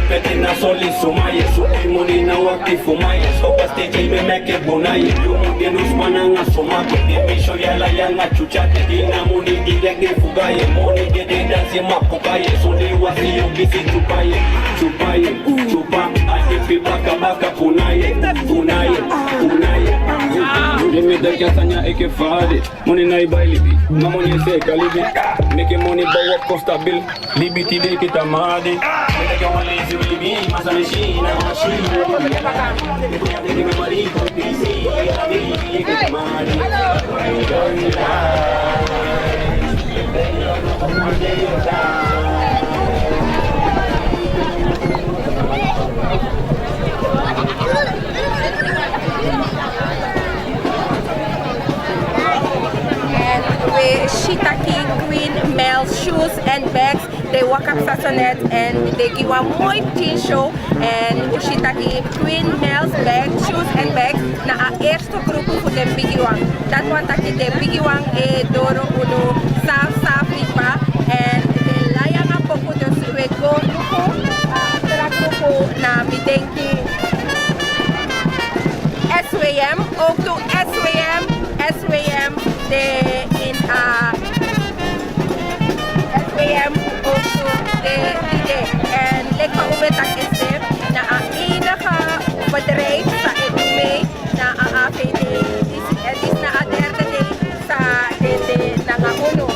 Pete na soli soma ye, so e moni na wakti fu ma ye. So pas te ke me meke bona ye, yu mu de no sma nanga soma. Ke de me show ya la yanga chucha, te di na moni di dek de fuga ye. Moni de de dansi ma puka ye, so de wasi yu kisi chupa ye. Chupa ye, chupa, a de fi baka baka. Unaye, unaye, unaye. Dimi daki a sani ya eke fadi. Moni na e bai libi, ma moni e seka libi. Meke moni bow up kon stabil. Libi tide eke tamadi. Meke wan leisi libi, ma sani si na wan si. Meke moni kon pisi, eke tamadi. Èn we si taki Queen Mel Shoes and Bags, den waka psa so net èn den gi wan moi pikin show. Èn we si taki Queen Mel Bags, Shoes and Bags na a eerste grupu fu den bigiwan. Dati wani taki den bigiwan e doro unu safi safi kba. Èn den lai nanga poku, dus we go luku a tra grupu. Na mi denki S W M, ook tu S W M, S W M de in a S W M ook tu de ide. Èn leki fa un ben taki ete, na a enige bedrijf san e du mee na a A V D. Disi, èn disi na a derde dei san den de nanga unu.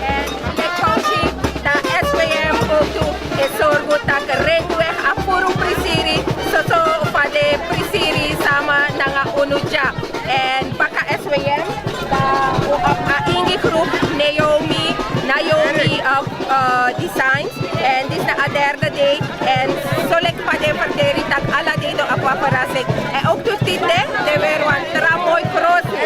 Èn leki fa un si, na S W M ook tu e sorgu taki renweg a furu prisiri, soso fa den prisiri sama nanga unu dya. Èn baka S W M, dan un abi a ingi grupu Naomi, Naomi, eh, eh, Designs. Èn disi na a derde dei. Èn so leki fa den ferteri taki ala dei den o abi wan ferasing. Èn ook tu tide den weri wan tra moi krosi.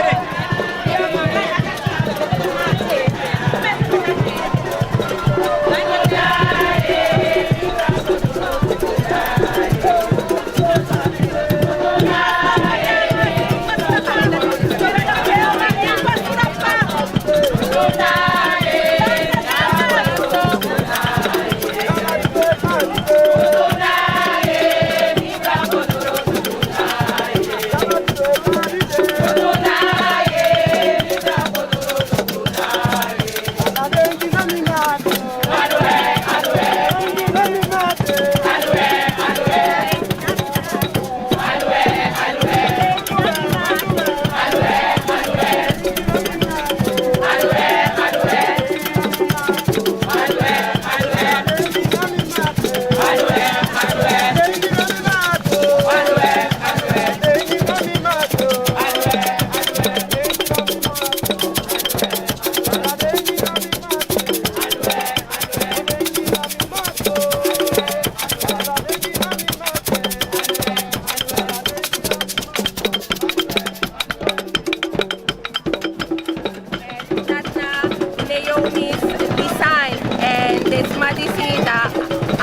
Design. Èn den sma disi, dan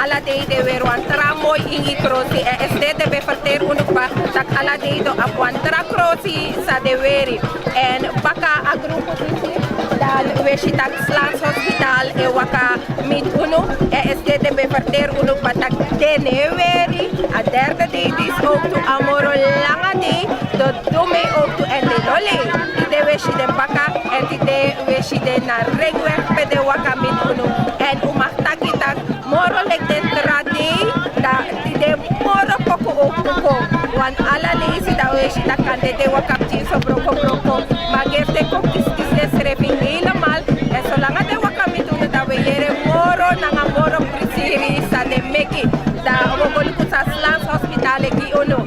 ala dei den weri wan tra moi ingi krosi. Èn esde den ben ferteri unu kba tak' ala dei den abi wan tra krosi san den weri. Èn baka a grupu disi, dan wi e si tak' Slans Hospitaal e waka miti unu. Èn esde den ben ferteri unu kba tak' den no e weri. A derde dei disi owktu a moro langa dei. Den du mei owktu èn den no lei. Tide wi e si den baka, èn tide wi e si den na ringweg pe den waka miti unu. Èn un mag taki tak' moro leki den tra dei, dan tide moro poku owktu kon. Want ala leisi dan wi e si tak' kande den waka pikinso broko broko. Ma gersi kon kisi kisi densrefi helemaal. Èn solanga den waka miti unu, dan wi e yere moro nanga moro prisiri san den meki. Dan wi o go luku san Slans Hospitaal e gi unu.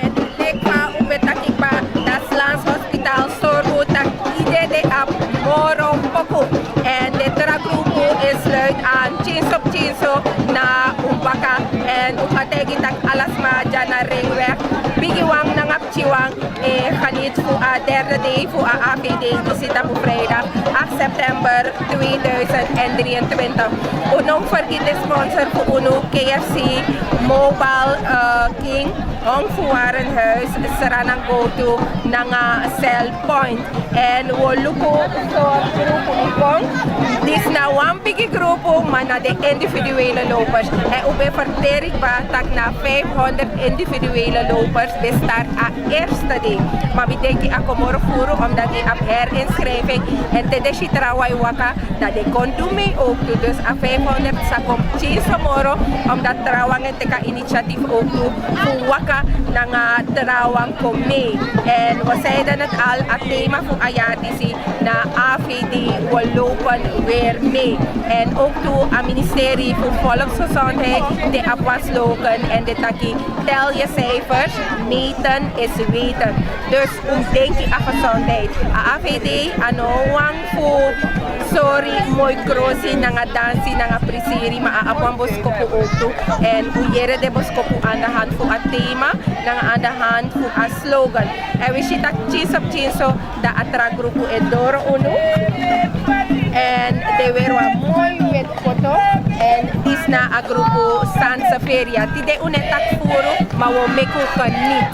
Èn leki fa un ben taki kba, dan Slans Hospitaal sorgu tak' ede den abi moro poku. Èn den tra grupu e sluit aan pikinso pikinso na un baka. Èn un kan taigi tak' ala sma dya na ringweg, bigiwan nanga pikinwan, e geniet fu a derde dei fu a A V D disi tapu vrijdag acht september tweeduizend drieëntwintig. Un no fergiti den sponsor fu unu, K F C, Mobile, eh, King, Hong fu Warenhuis, Sranangotu nanga Cell Point. Èn wi o luku sortu grupu di kon. Disi na wan bigi grupu, ma na den individuele lopers. Èn un ben ferteri kba tak' na vijfhonderd individuele lopers ben start a eerste dei. Ma mi denki a kon moro furu, omdat den abi herinschrijving. Èn te den si trawan e waka, dan den kon du mei owktu. Dus a vijfhonderd sa kon pikinso moro, omdat trawan e teki a initiatief owktu fu waka nanga trawan kon mei. Èn wi zeiden het al, a tema fu a yari disi na A V D, we lopen weer mee. Èn owktu a ministerie fu Volksgezondheid, den abi wan slogan èn den taki: Tel je cijfers, meten is weten. Dus un mus denki a gezondheid. A A V D a no wani fu sori moi krosi nanga dansi nanga prisiri, ma a abi wan boskopu owktu. Èn un yere den boskopu aan de hand fu a tema nanga aan de hand fu a slogan. Èn wi si tak' pikinso pikinso, dan a tra grupu e doro unu. Èn den weri wan moi weti koto. Èn disi na a grupu Sanseveria. Tide un no e taki furu, ma wi o meki un geniet.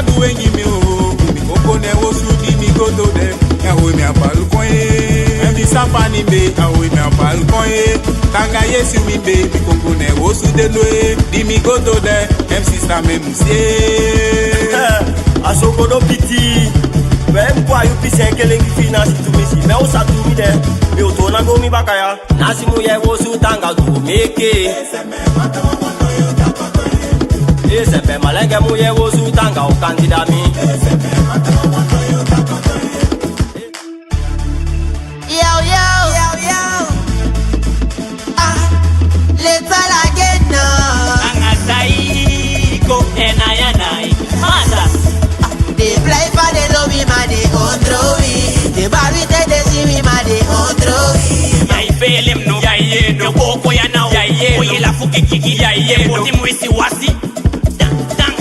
Du wengi mi o, mi koko ne wosu di mi go to de. Ya we mi a balkon e. En mi sapa ni be, a we mi a balkon e. Tanga yesi mi be, mi koko ne wosu de no e. Di mi go to de, en sista me musie. A so go do piti. We mi kwa yu pisi e kele ki fina si tu mi si. Me o sa tu mi de. Mi o to na go mi baka ya. Nasi mu ye wosu tanga du meke. Ese pe malenge mu ye wosu tanga o kandida mi. Yo, yo. Yo, yo. Ah, let's all again now. Anga sai ko enai enai. Masa. Dey fly fa dey lobi ma dey control wi. Dey bari te dey si wi ma dey control wi. Yai felem no, yai ye no, boko ya na, yai ye no. Oye la fuki kiki, yai ye no. Poti mu isi wasi. Dan, dan,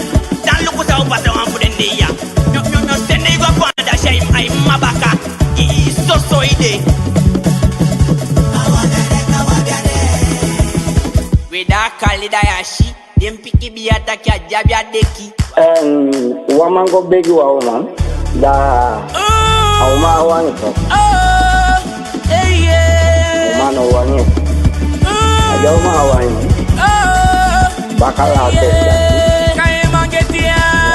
dan luku sa o pasa wan fu den dei ya. Nyo, nyo, nyo, sende go panda shai, ai mabaka. I, i so so ide. We da kali da yashi. Den piki bia taki a dyabi a deki. Èn wan man go begi wan uman, da a uman a wani so. Uman no wani. A dya uman a wani. Baka la a testa.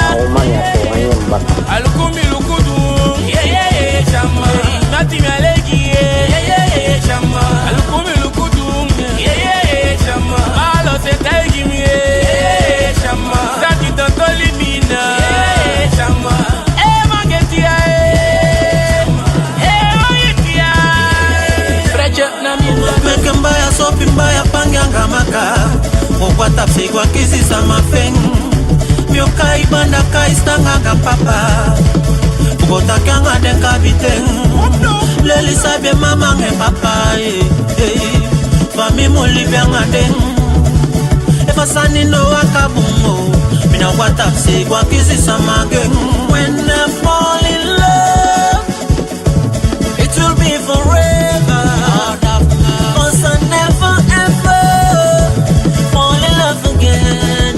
A uman ya so wani en baka. Alukumi lukudu. Nati mi alegi. Alukumi lukudu. Malo se taigi mi, eh, Shama. Saki tantoli mina, eh, Shama. Eh, mangetia, eh. Eh, mangetia. Frecha na mina. Meke mbaya sopi mbaya pangi anga maka. Okwa tapsi kwa kisi sama feng. Mi o kai banda kai stanga anga papa. Fu go taki anga den kabiten. Leli sabi mama nge papa, eh, eh. Fa mi mu libi anga den. Efu a sani no waka bun o, mi no go a tapsi go a kisi sama gen. When I fall in love, it will be forever. Cause I never ever fall in love again.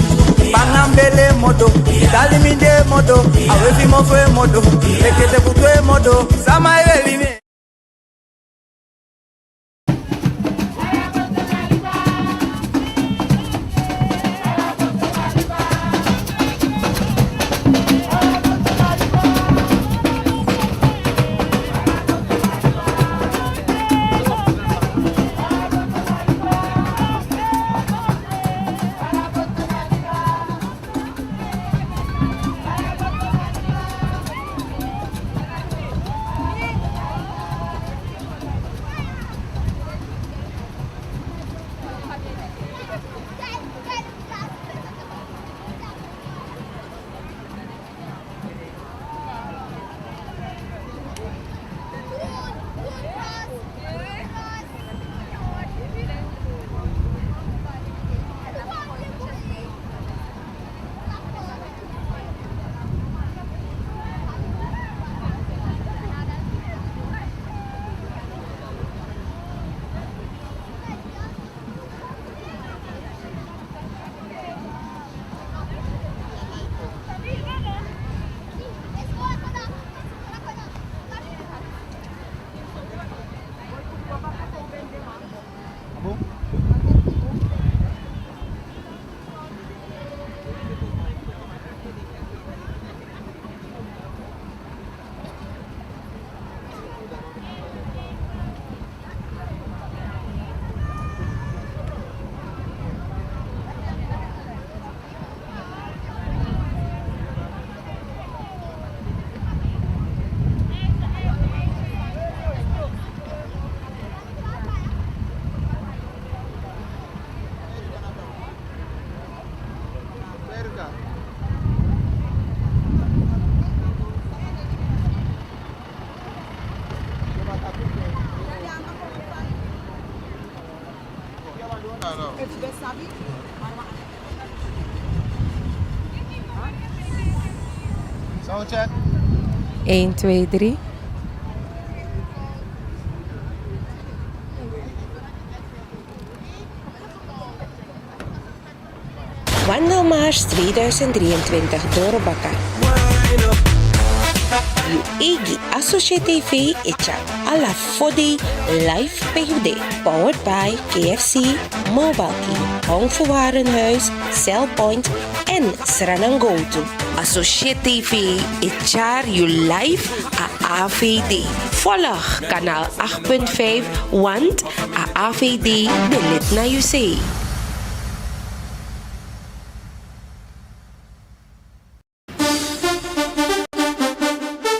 Banga mbele modo, dali mi de modo, a we fi mo fe modo, ekete kutu e modo, sama e weli mi. Een, twee, drie. Wandelmars tweeduizend drieëntwintig, Dorobaka. Yu eigi Associé T V e tyari ala fo dei live pe yu de. Powered by K F C, Mobile Team, Hong fu Warenhuis, Cellpoint en Sranangotu. Associé T V e tyari yu live a A V D. Volg kanaal acht punt vijf, want a A V D de lid na yu sei.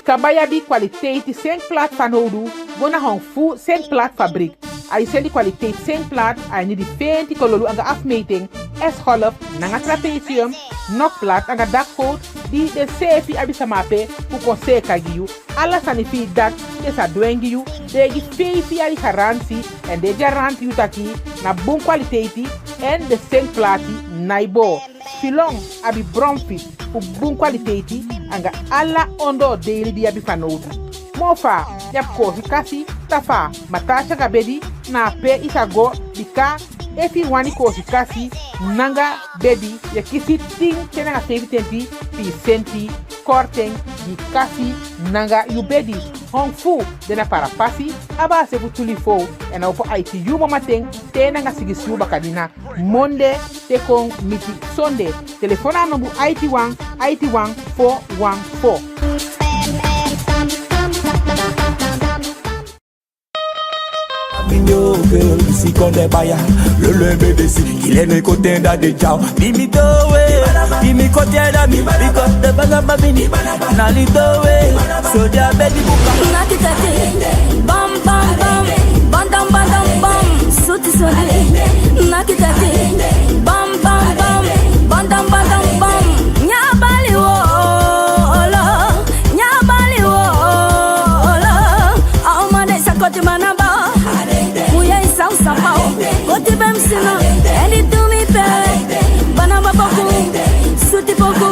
Kaba yu abi kwaliteiti sengplaat fanowdu, go na Hong Fu Sengplaat Fabriek. A e seli kwaliteiti sengplaat a ini di fenti kololu anga afmeting, S-golf nanga trapezium, nokplaat anga dakgoot, di den seefi abi sama ape fu kon seeka gi yu. Ala sani fi yu dati den sa dwengi yu, den e gi feifi yari garanti, èn den e garanti yu taki na bun kwaliteiti, èn den sengplaati nái boo. Filon abi bromfit fu bun kwaliteiti anga ala ondoo deili di yu abi fanowdu. Moo fa yu abi koosi kasi, tafa, matasi anga bedi, na ape yu sa go, bika efu yu wani koosi kasi nanga bedi, yu e kisi tin te nanga feifi tenti pisenti korting gi kasi nanga yu bedi. Hong Fu de na Parapasi, a base fu Tulifou, èn a opo aiti yuu mamanten te nanga sigisi yuu bakadina. Monde te kon miti sonde. Telefon na a nombu aiti wan, aiti wan, fo wan fo. Minyo ke bisi konde baya, lolo bebe si, kile ne kote da de jao. Bimi dowe, bimi kote da mi, biko de banga babini. Nali dowe, so dia bedi buka. Nakitati, bam bam bam, bandam bandam bam, suti suti. Nakitati, bam bam bam, bandam bandam bam. Nyabali wo, olo, nyabali wo, olo. A o mande sakoti manaba, muye isau sapau. Koti bem sina, eni tumi pe, banaba boku, suti boku.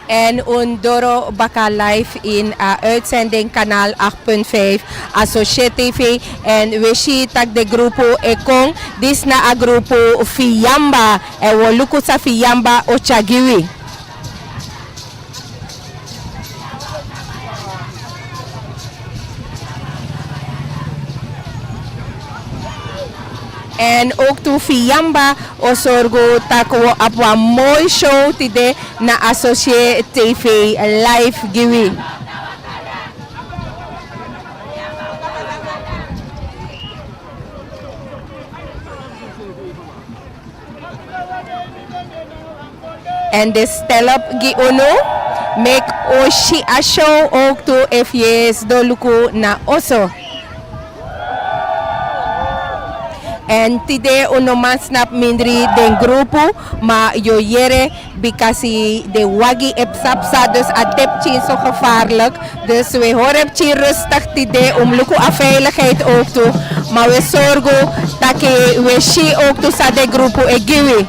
En un doro baka live in a uitzending kanaal acht punt vijf Associé T V. En we si tak de grupu e kon, disi na a grupu Fiamba. En we luku san Fiamba o tyari gi wi. En ook tu Fiamba o sorgu tak' wi abi wan moi show tide na Associé T V live gi wi. En de stel op gi unu, meki un si a show ook tu efu yu e sidon luku na oso. En tide un no man snapu mindri den grupu, ma yu o yere bikasi den wagi e psa psa, dus a de pikinso gevaarlijk. Dus we hori en pikin rustig tide, un mus luku a veiligheid ook tu. Ma we sorgu taki we si ook tu san den grupu e gi wi.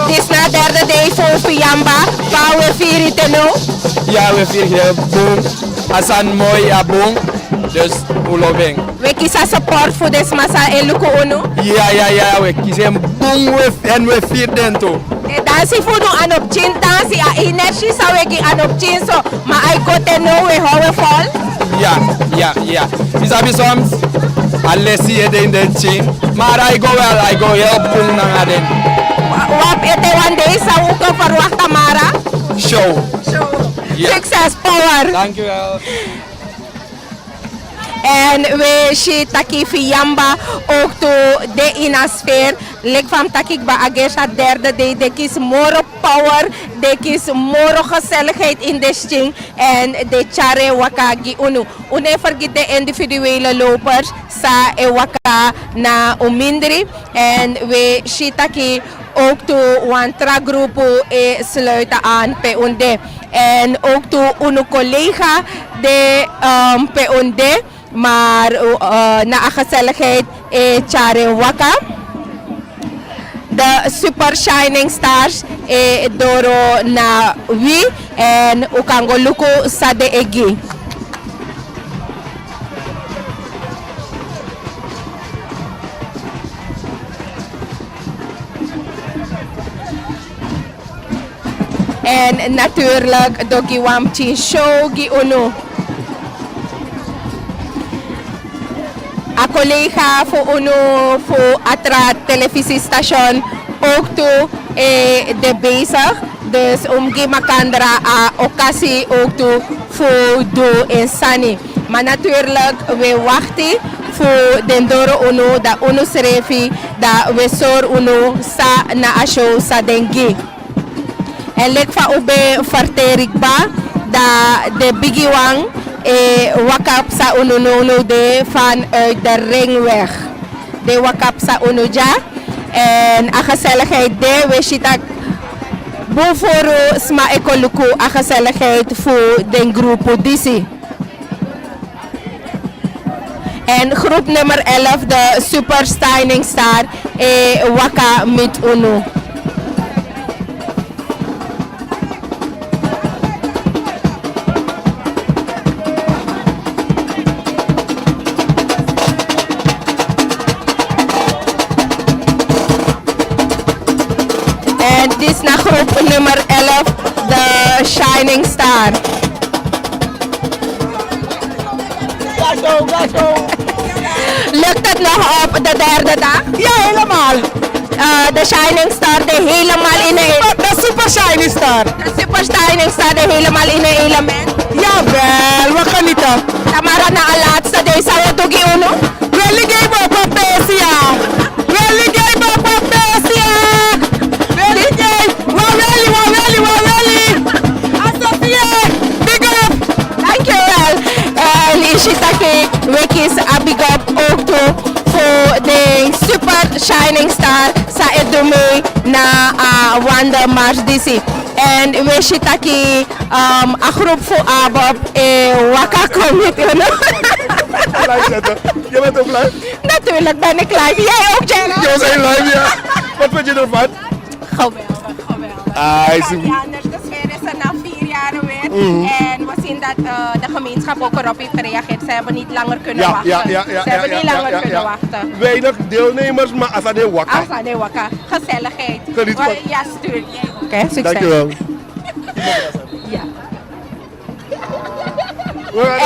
Disi na a derde dei fu Fiamba, fa un e firi te now? Ya, un e firi heel bun. A sani moi, a bun. Dus un lobi en. Un e kisi a support fu den sma san e luku unu? Ya, ya, ya, un e kisi en bun, un e, èn un e firi den tu. Den dansi fu unu, a no pikin dansi, a energie san un e gi a no pikin so. Ma a e go te now, un e hori en vol? Ya, ya, ya. Yu sabi soms a lesi e de ini den pikin. Ma a e go wel, a e go heel bun nanga den. Wi abi ete wan dei, san un kan verwacht, Tamara? Show. Show. Ya. Succes, power. Dank u wel. En we si taki fu Yamba ook tu de in a sfeer. Leki fa mi taki kba, a gersi a derde dei, den kisi moro power, den kisi moro gezelligheid in den skin. En den tyari en waka gi unu. Unu no fergiti den individuele lopers san e waka na un mindri. En we si taki ook tu wan tra grupu e sluiten aan pe un de. En ook tu unu collega de, ehm, pe un de. Maar, eh, na a gezelligheid e tyari en waka. De Super Shining Stars e doro na wi. En un kan go luku san den e gi. En natuurlijk den o gi wan pikin show gi unu. A collega fu unu fu a tra televisiestation ook tu, eh, de bezig. Dus un mus gi makandra a okasi ook tu fu du en sani. Maar natuurlijk we wakti fu den doro unu, dan unu srefi, dan we sori unu san na a show san den gi. En leki fa un ben ferteri kba, dan den bigiwan e waka psa unu nownow de vanuit de ringweg. Den waka psa unu dya. En a gezelligheid de, we si taki bun furu sma e kon luku a gezelligheid fu den grupu disi. En groep nummer elf, de Super Shining Star, e waka miti unu. En disi na groep nummer elf, de Shining Star. Lukt het nog op de derde dag? Ja, helemaal. Eh, de Shining Star de helemaal in een... De Super Shining Star. De Super Shining Star de helemaal in een element. Jawel, we genieten. Tamara, na a laatste dei san un o du gi unu. Weli gei boko pesi ya. Weli gei boko pesi ya. Weli gei. Waweli, waweli, waweli. Asofie, big up. Dankjewel. En yu si taki we kisi a big up ook tu fu den Super Shining Star san e du mee na a wandelmars disi. En we si taki, ehm, a groep fu ABOP e waka kon miti unu. Live zetten. Je bent ook live? Natuurlijk ben ik live. Jij ook, Jenna? Jij was heel live, ja. Wat vind je ervan? Geweldig, geweldig. Ah, is... Kan niet anders. De sfeer is er na vier jaren weer. Mhm. En we zien dat, eh, de gemeenschap ook erop heeft gereageerd. Ze hebben niet langer kunnen wachten. Ja, ja, ja. Ze hebben niet langer kunnen wachten. Weinig deelnemers, maar a sani e waka. A sani e waka. Gezelligheid. Geniet van. Ja, stuur. Jij ook, hè? Succes. Dankjewel. Ja.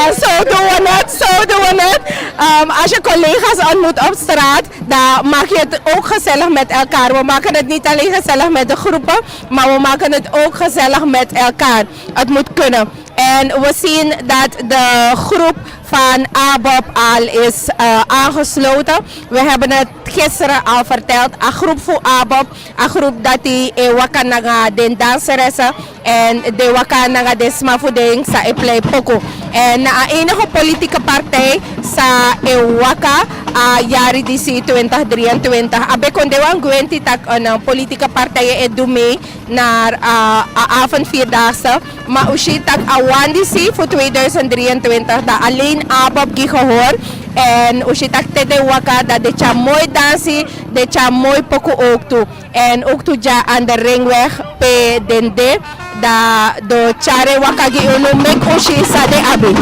En zo doen we het, zo doen we het. Ehm, als je collega's ontmoet op straat, dan maak je het ook gezellig met elkaar. We maken het niet alleen gezellig met de groepen, maar we maken het ook gezellig met elkaar. Het moet kunnen. En we zien dat de groep van ABOP al is, eh, aangesloten. We hebben het gisteren al verteld. A groep fu ABOP, a groep dati e waka nanga den danseressen. En den waka nanga den sma fu den san e plei poku. En na a enige politieke partij san e waka a yari disi twintig drieëntwintig. A ben kon de wan gwenti taki, eh, politieke partijen e du mee naar, eh, a avondvierdaagse. Maar u si taki a wan disi fu tweeduizend drieëntwintig, dan alleen ABOP gi gehoor. En u si taki te den waka, dan den tyari moi dansi, den tyari moi poku ook tu. En ook tu dya aan de ringweg pe den de, dan den o tyari en waka gi unu, meki un si san den abi.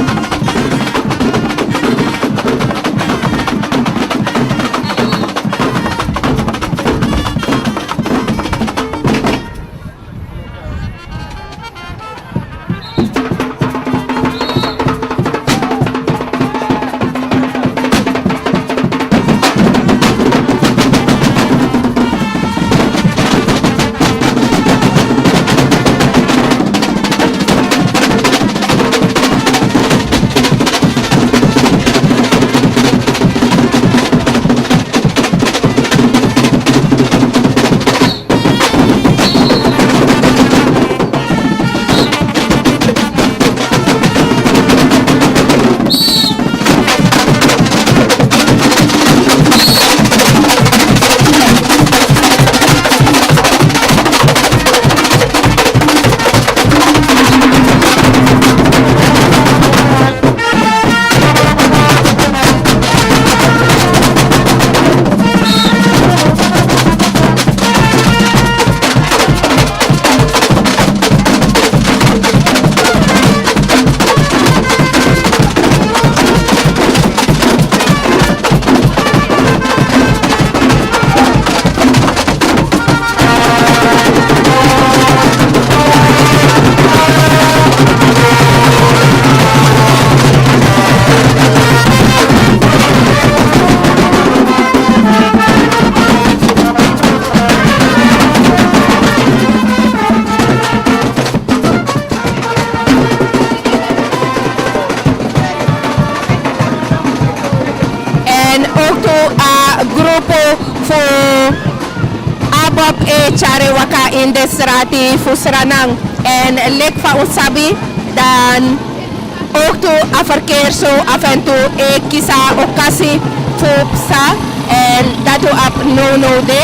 pop e tyari waka ini den srati fu Sranan. Èn leki fa un sabi, dan owktu a verkeer so af en toe e kisi a okasi fu psa, èn dati un abi nownow de.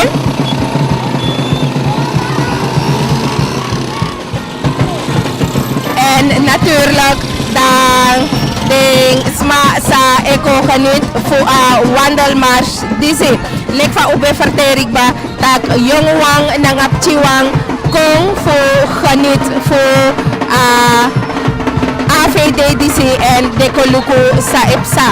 Èn natuurlijk dan den sma sa e kon geniet fu a wandelmars disi. Leki fa un ben ferteri kba, taki yonguwan nanga pikinwan kon fu geniet fu a A V D disi èn den kon luku san e psa.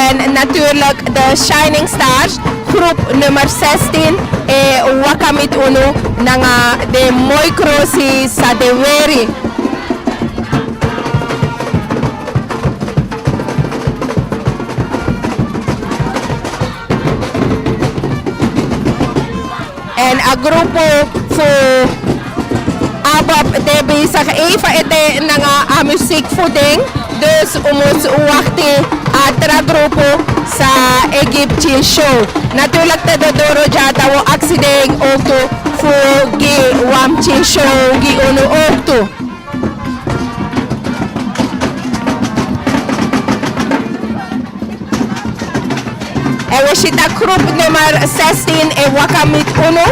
Èn natuurlijk de Shining Stars, groep nummer zestien, e waka miti unu nanga den moi krosi san den weri. Èn a grupu fu ABAP de bezig even ete nanga a muziek fu den. Dus un mus wakti a tra grupu san e gi pikin show. Natuurlijk te den doro dya dan un o aksi den owktu fu gi wan pikin show gi unu owktu. Èn un si taki groep nummer zestien e waka miti unu.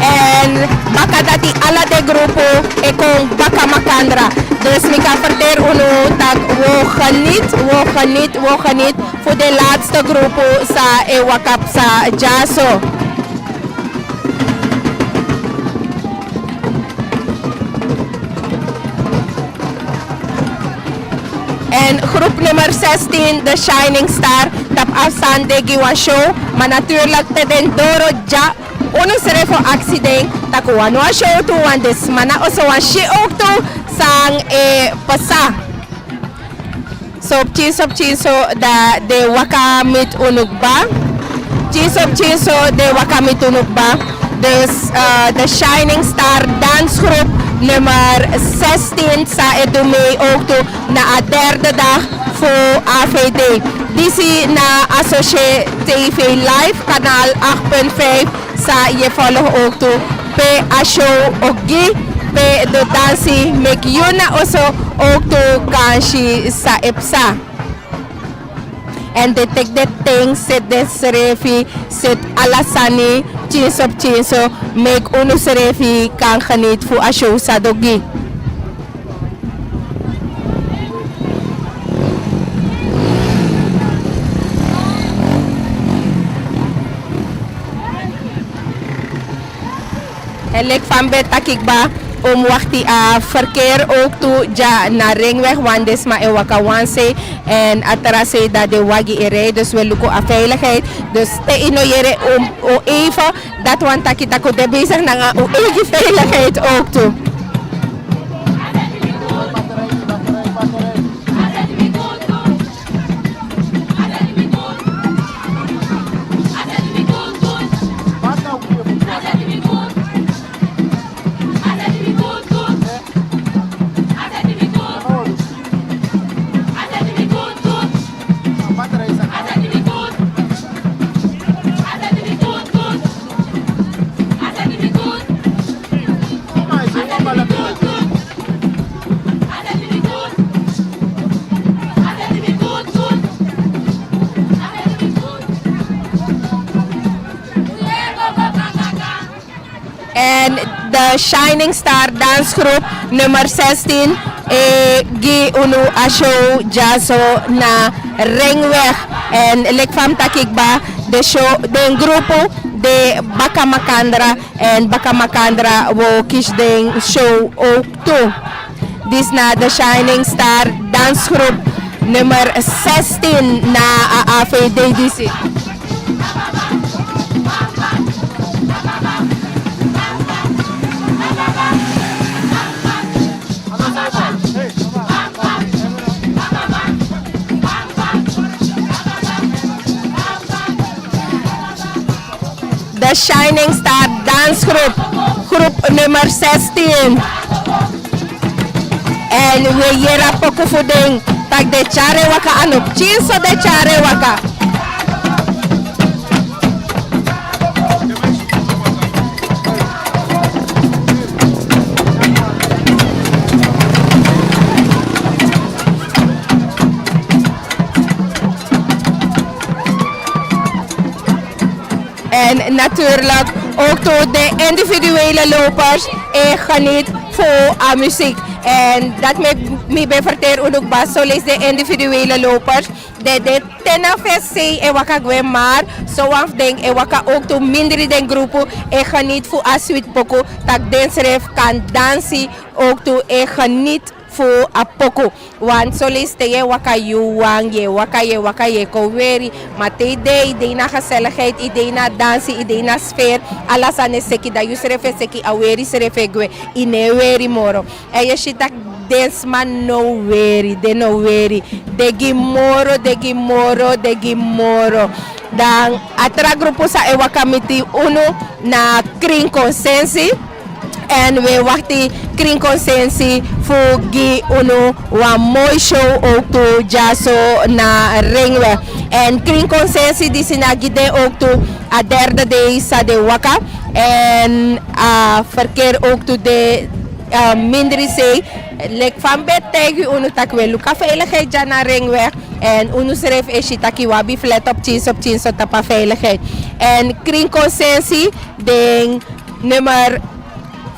Èn baka dati ala den grupu e kon baka makandra. Dus mi kan ferteri unu taki un o geniet, un o geniet, un o geniet fu den laatste grupu san e waka psa dyaso. Èn groep nummer zestien, de Shining Star, tapu afstand de gi wan show. Ma natuurlijk te den doro dya, unu srefi o aksi den taki un wani wan show tu, want den sma na oso wani si owktu san e pasa. So pikinso pikinso dan den waka miti unu kba. Pikinso pikinso den waka miti unu kba. Dus eh, de Shining Star dansgroep nummer zestien san e du mee owktu na a derde dag fu A V D. Disi na Associé T V Live, kanaal acht punt vijf. San yu e follow owktu pe a show o gi, pe den dansi meki yu na oso owktu kan si san e psa. Èn den teki den ten seti densrefi, seti ala sani pikinso pikinso, meki unu srefi kan geniet fu a show san den o gi. Èn leki fa mi ben taki kba, un mus wakti a verkeer owktu dya na Ringweg, want den sma e waka wan sei èn a tra sei dati den wagi e rij. Dus un e luku a veiligheid. Dus te yu no yere un, un even, dati wani taki tak' un de bezig nanga un eigi veiligheid owktu. Èn de Shining Star dansgroep nummer zestien e gi unu a show dyaso na Ringweg. Èn leki fa mi taki kba, den show, den grupu de baka makandra. Èn baka makandra un o kisi den show owktu. Disi na de Shining Star dansgroep nummer zestien na a A V D disi. De Shining Star dansgroep, groep nummer zestien. Èn un e yere a poku fu den, taki den tyari en waka, a no pikinso den tyari en waka. Natuurlijk ook toe de individuele lopers e geniet fu a muziek. En dat mi ben vertel unu kba, soleisi de individuele lopers de de tena fesi e waka gwe, maar so wan fu den e waka ook toe mindri den grupu e geniet fu a switi poku, tak' den srefi kan dansi ook toe e geniet fu a poku. Want soleisi te yu e waka yu wan, yu e waka, yu e waka, yu e kon weri. Ma te yu de, yu de na geselligheid, yu de na dansi, yu de na sfeer, ala sani e seki, dan yu srefi e seki, a weri srefi e gwe, yu no e weri moro. En yu si tak' den sma no weri, den no weri. Den gi moro, den gi moro, den gi moro. Dan a tra grupu san e waka miti unu na Kring Konsensi. En wi e wakti Kring Konsensi fu gi unu wan moi show ook toe dyaso na Ringweg. En Kring Konsensi disi na gi den ook toe a derde dei san den waka. En a verkeer ook toe de, eh, mindri sei. Leki fa mi ben taigi unu tak' wi e luku a veiligheid dya na Ringweg. En unu srefi e si tak' yu abi fu leti op pikinso, pikinso tapu a veiligheid. En Kring Konsensi den nummer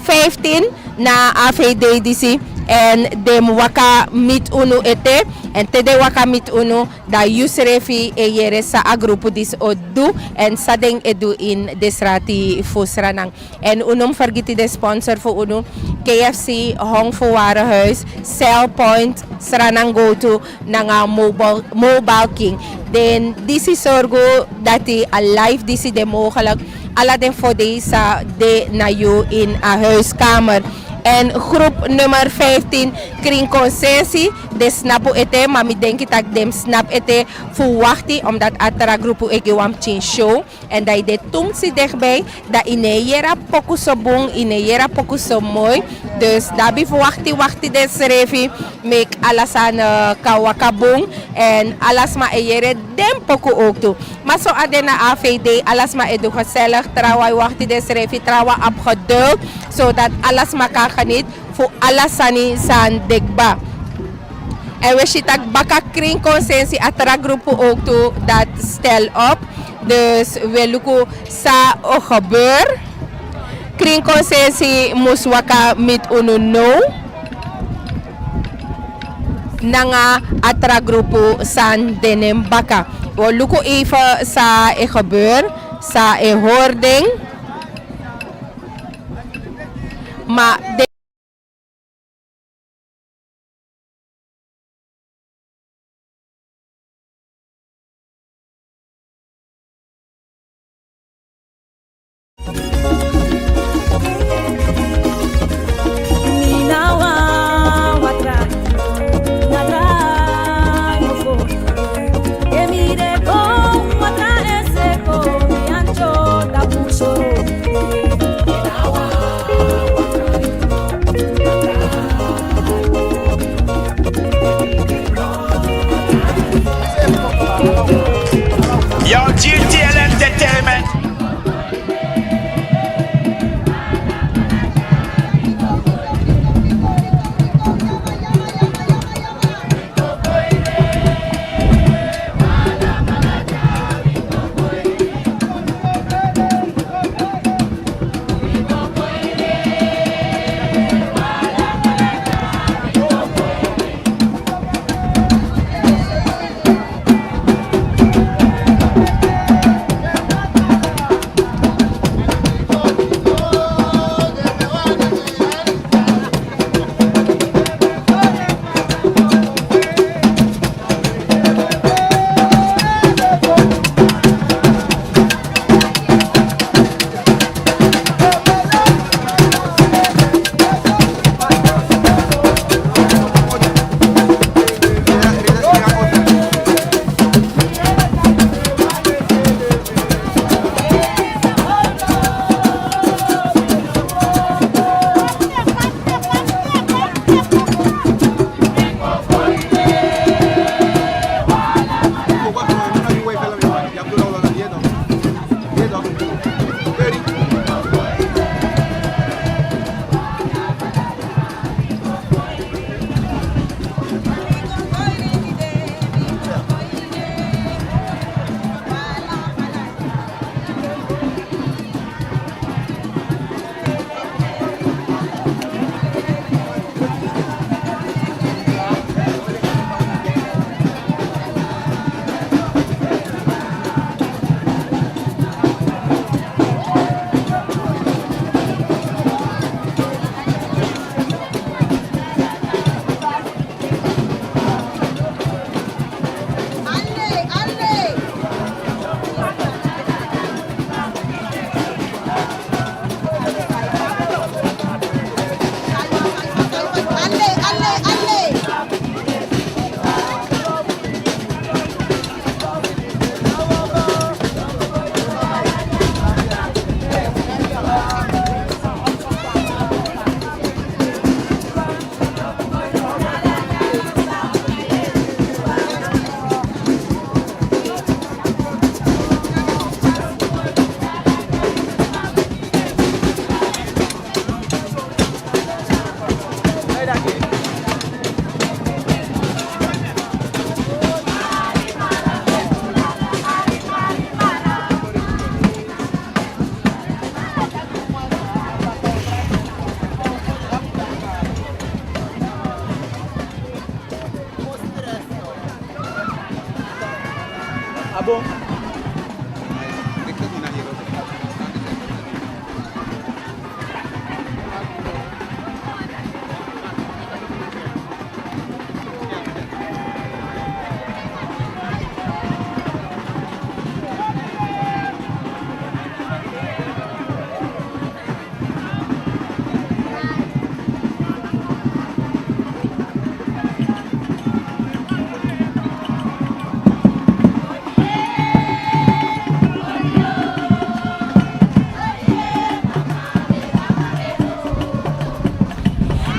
vijftien na a A V D disi. En den waka miti unu ete. En te den waka miti unu, dan yu srefi e yere san a grupu disi o du. En san den e du ini den srati fu Sranan. En unu no mu fergiti den sponsor fu unu, K F C, Hong fu Warenhuis, Cell Point, Sranan Go To, nanga Mobile, Mobile King. Den disi sorgu dati a live disi de mogelijk. Ala den fodei sa de na yu ini a huiskamer. En grupu nummer vijftien, Kring Konsensi, den snapu ete, ma mi denki tak' den snapu ete fu wakti, omdat a tra grupu e gi wan pikin show. En dan yu de tumsi dichtbij, dan yu no e yere a poku so bun, yu no e yere a poku so moi. Dus dan abi fu wakti, wakti den srefi, meki ala sani, eh, kan waka bun. En ala sma e yere den poku ook toe. Ma so a de na A V D, ala sma e du gezellig, trawan e wakti den srefi, trawan abi geduld, zodat ala sma kan geniet fu ala sani san de kba. En wi e si tak' baka Kring Konsensi a tra grupu ook toe dati stel op. Dus wi e luku san o gebeur. Kring Konsensi mus waka miti unu now. Nanga a tra grupu san de na en baka. Wi o luku even san e gebeur, san e hori den. Ma den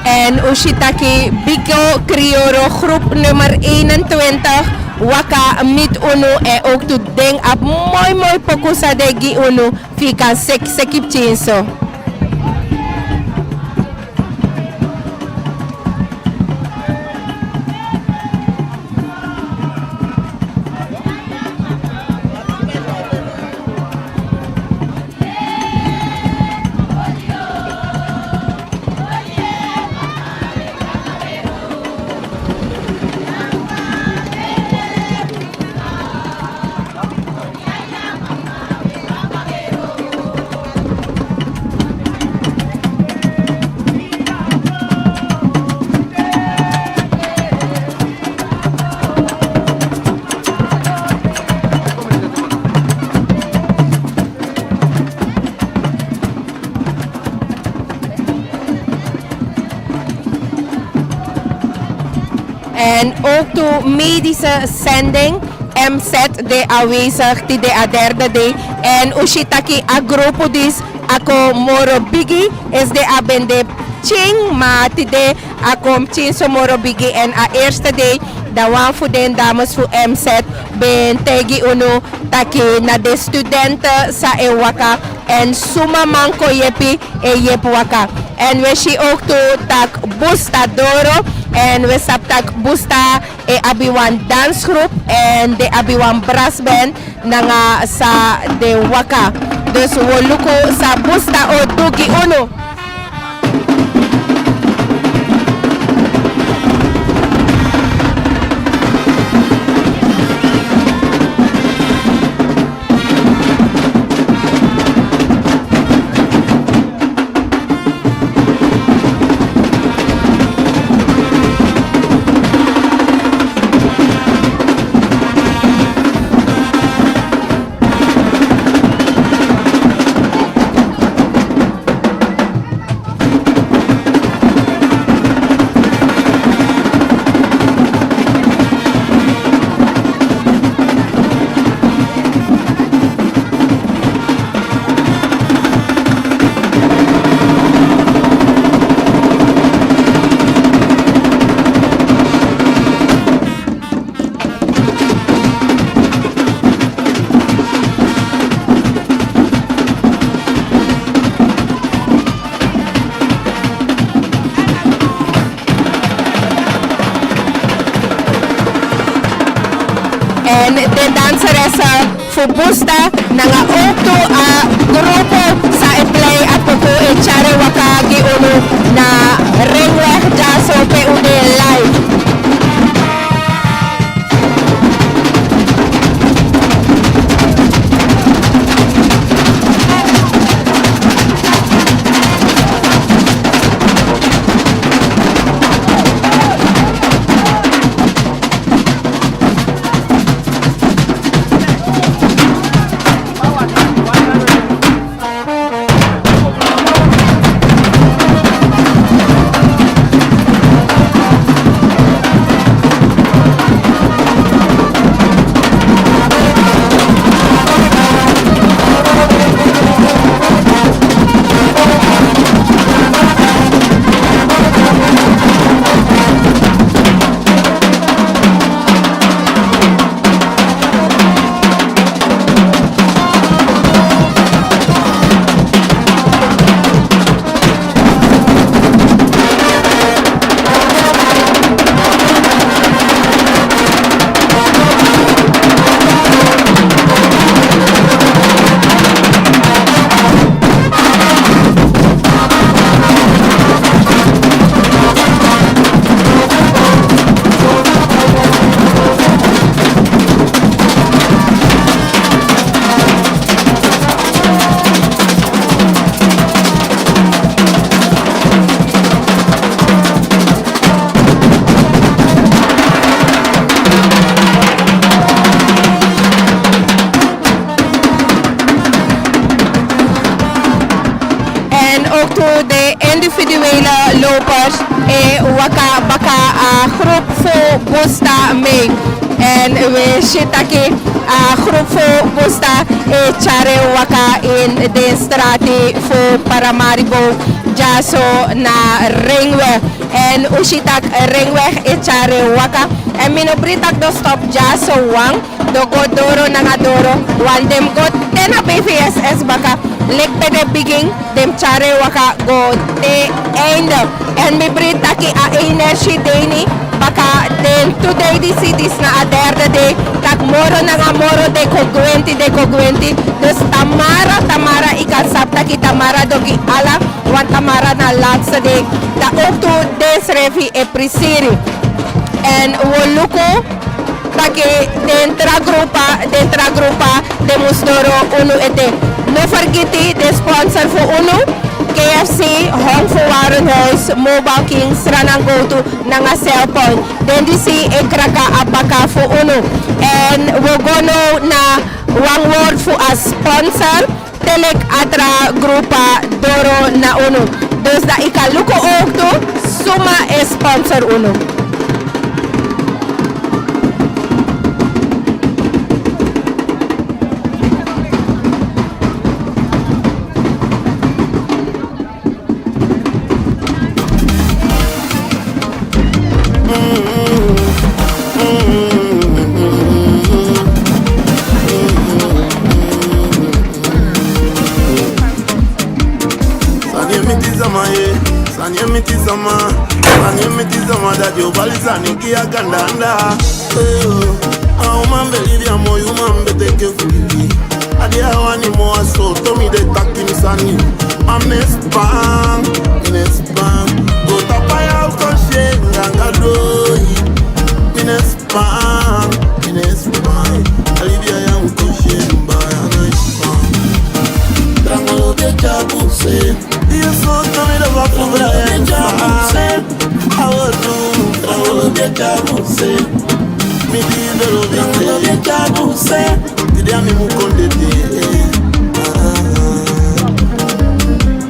Èn un si taki Biko Krioro groep nummer eenentwintig waka miti unu, èn ook tu den abi moi moi poku san den gi unu, fu yu kan seki seki pikinso. En ook tu medische zending, M Z, de aanwezig tide a derde dei. En un si taki a grupu disi a kon moro bigi, esde a ben de pikin, ma tide a kon pikinso moro bigi. En a eerste dei, dan wan fu den dames fu M Z ben taigi unu taki na den studenten san e waka, en suma man kon yepi e yepi waka. En we si ook tu tak' Busta doro, en we sabi tak' Busta e abi wan dansgroep, en den abi wan brassband nanga san den waka. Dus we luku san Busta o du gi unu. En de danseressen fu Busta nanga ook tu a grupu san e plei a poku e tyari waka gi unu na Ringweg dyaso pe un de live. Vele lopers e waka baka a groep fu Busta mee. En we si taki a groep fu Busta e tyari waka in den strati fu Paramaribo, dyaso na ringweg. En un si taki ringweg e tyari waka. En mi no bri taki den stop dyaso wan. Den go doro nanga doro, want den go te na B V S S baka, leki pe den bigin, den tyari waka go te einde. En mi bri taki a energie dei ini baka den tu dei disi, disi na a derde dei, taki moro nanga moro den kon gwenti, den kon gwenti. Dus tamara, tamara, yu kan sabi taki tamara don gi ala, want tamara na laatste dei. Dan ook tu densrefi e prisiri. En we luku taki den tra grupu, den tra grupu, den mus doro unu ete. No fergiti den sponsor fu unu, K F C, Hong fu Warenhuis, Mobile King, Sranangotu, nanga Cellpoint. Den disi e kraka a baka fu unu. En we go now na wan word fu a sponsor. Te leki a tra grupu doro na unu. Dus dan yu kan luku ook tu suma e sponsor unu. Sani e miti sama, ye. Sani e miti sama. Sani e miti sama, dati o bali sani gi a ganda anda. Eh, oh. A uman ben libi, a moi uman ben teki fu libi. A di a wani mo a so, to mi de taki mi sani. Ma mi no e span, mi no e span. Go tapa ya u kon si en ganga doi. Mi no e span, mi no e span. A libi a ya u kon si en ba ya no e span. Trangolo de chabu se. Iyo so tami da ba fu bra ya sa. Awo tu. Trangolo de chabu se. Mi di dolo de. Trangolo de chabu se. Di dia mi mu konde de. Ah, ah, ah.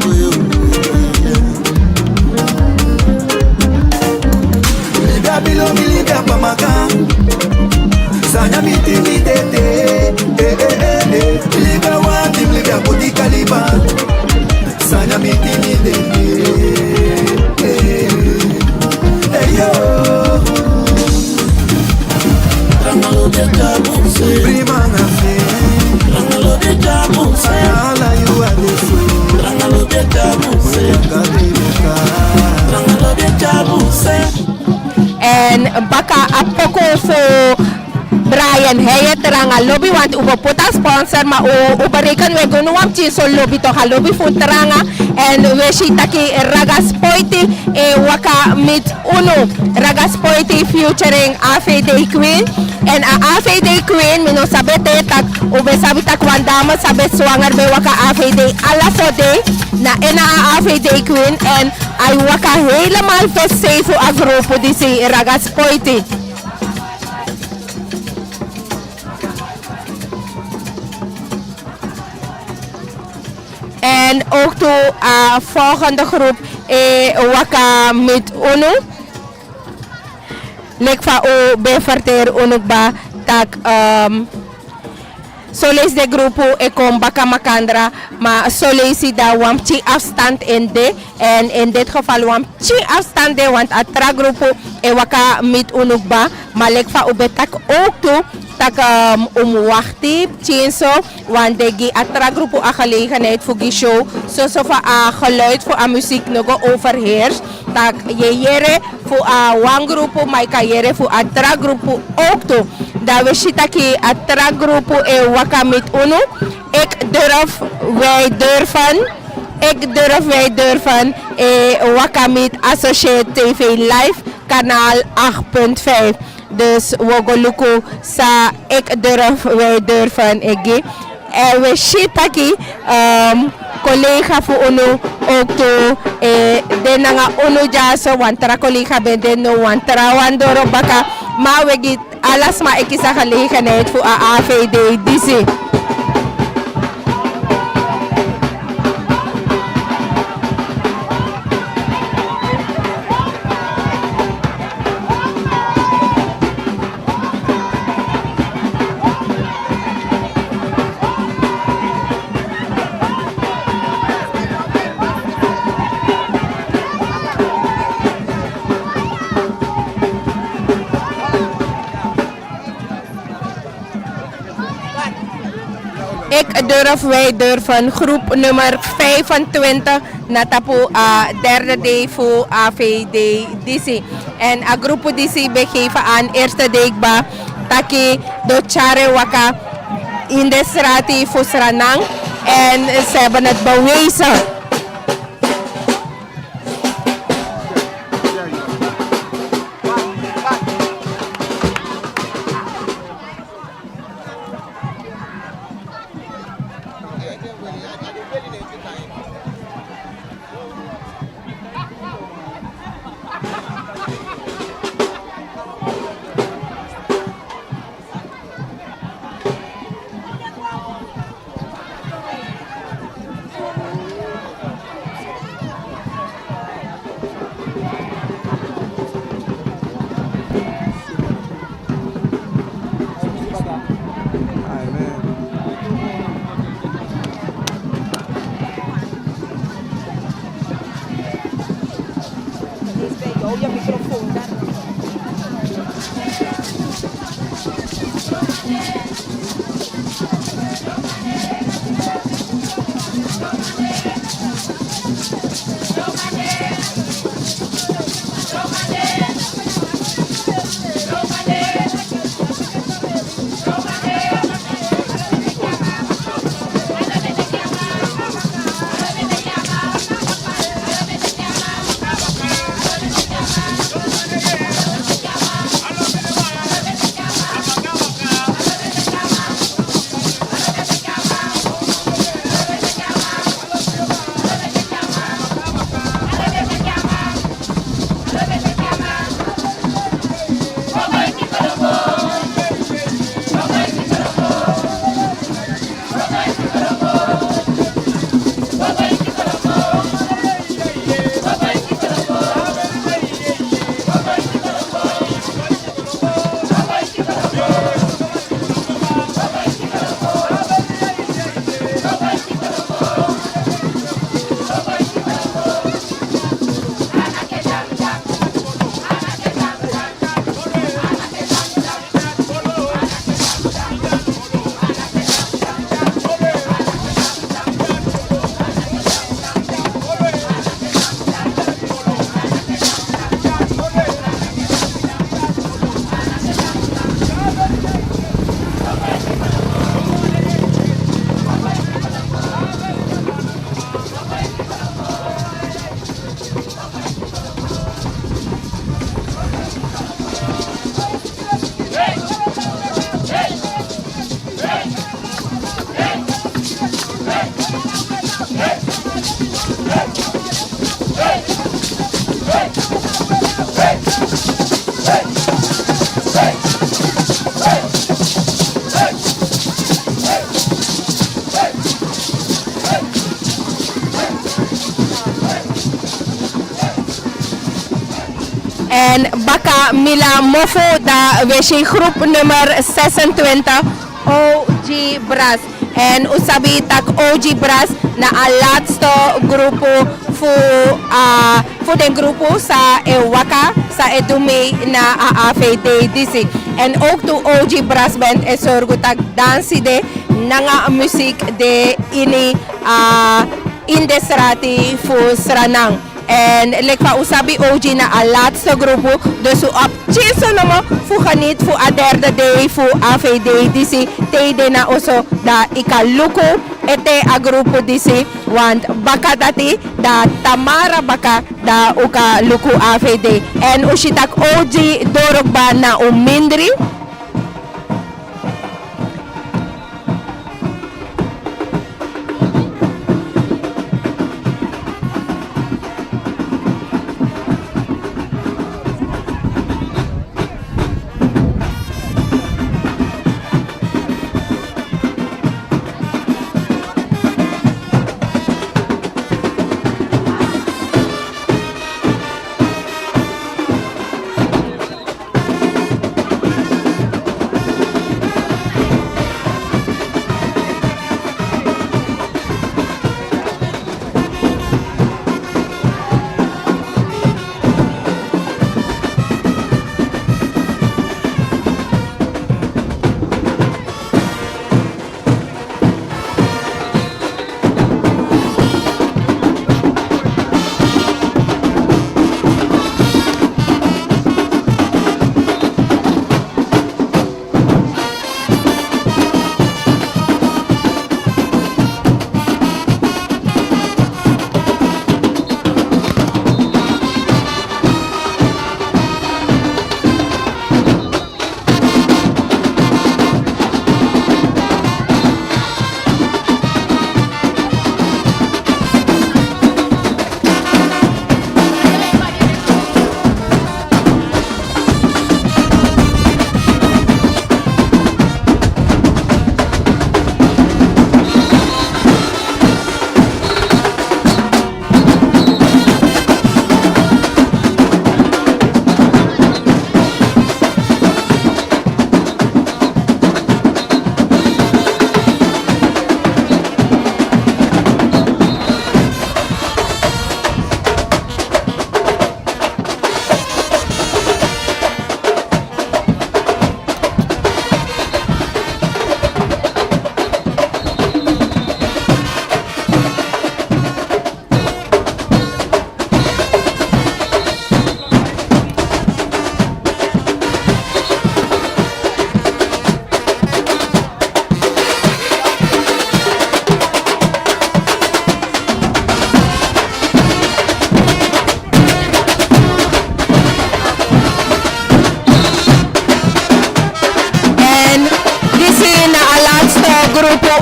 Oyo, oyo, oyo. Libi a bilo, mi libi a pamaka. Sanya mi ti mi tete. Eh, eh, eh, eh. Mi libi a wati, mi libi a koti kaliba. Sanya mi ti mi tete. Eh, eh, eh. Eh, yo. Prima na fe. Ala yu a de so. En baka a poku fu Brian, hei e tranga lobi, want un bo poti a sponsor, ma un, un bereken we go no wan pikin so lobi toch, a lobi fu tranga. En we si taki Raga Spoiti e waka miti unu. Raga Spoiti featuring A V D Queen. En a A V D Queen, mi no sabi te tak, un ben sabi tak wan dame sabi swanger ben waka A V D ala fo dei. Na en na a A V D Queen. En a e waka helemaal fesi fu a grupu disi, Raga Spoiti. En ook tu a volgende groep e waka miti unu. Leki fa un ben ferteri unu kba tak, ehm, soleisi den grupu e kon baka makandra, ma soleisi dan wan pikin afstand en de. En in dit geval wan pikin afstand de, want a tra grupu e waka miti unu kba. Ma leki fa un ben taki ook tu tak, ehm, un mu wakti pikinso, want den gi a tra grupu a gelegenheid fu gi show. Soso fa a geluid fu a muziek no go overheers. Tak yu e yere fu a wan grupu, ma yu kan yere fu a tra grupu ook tu. Dan we si taki a tra grupu e waka miti unu. Ik durf, wij durven. Ik durf, wij durven e waka miti Associate T V Live, kanaal acht punt vijf. Dus we go luku san Ik durf, wij durven e gi. En we si taki, ehm, collega fu unu ook tu, eh, de nanga unu dyaso, wan tra collega ben de, no, wan tra wan doro baka. Ma we gi ala sma e kisi a gelegenheid fu a A V D disi. Durf wij durven groep nummer vijfentwintig na tapu a derde dei fu A V D disi. En a grupu disi ben geven aan eerste dei kba taki do tyari waka in de strati fu Sranan. En ze hebben het bewezen. En baka Mila Mofu, dan we zien groep nummer zesentwintig, O G Bras. En u sabi tak' O G Bras na a laatste grupu fu, a, fu den grupu san e waka, san e du mee na a A V D disi. En ook tu O G Bras Band e sorgu tak' dansi de nanga muziek de ini, a, in de strati fu Sranan. En leki fa u sabi, O G na a laatste grupu. Dus u abi pikinso nomo fu geniet fu a derde dei fu A V D disi. Te i de na oso, dan i kan luku ete a grupu disi. Want baka dati, dan tamara baka, dan u kan luku A V D. En u si tak' O G doro kba na u mindri.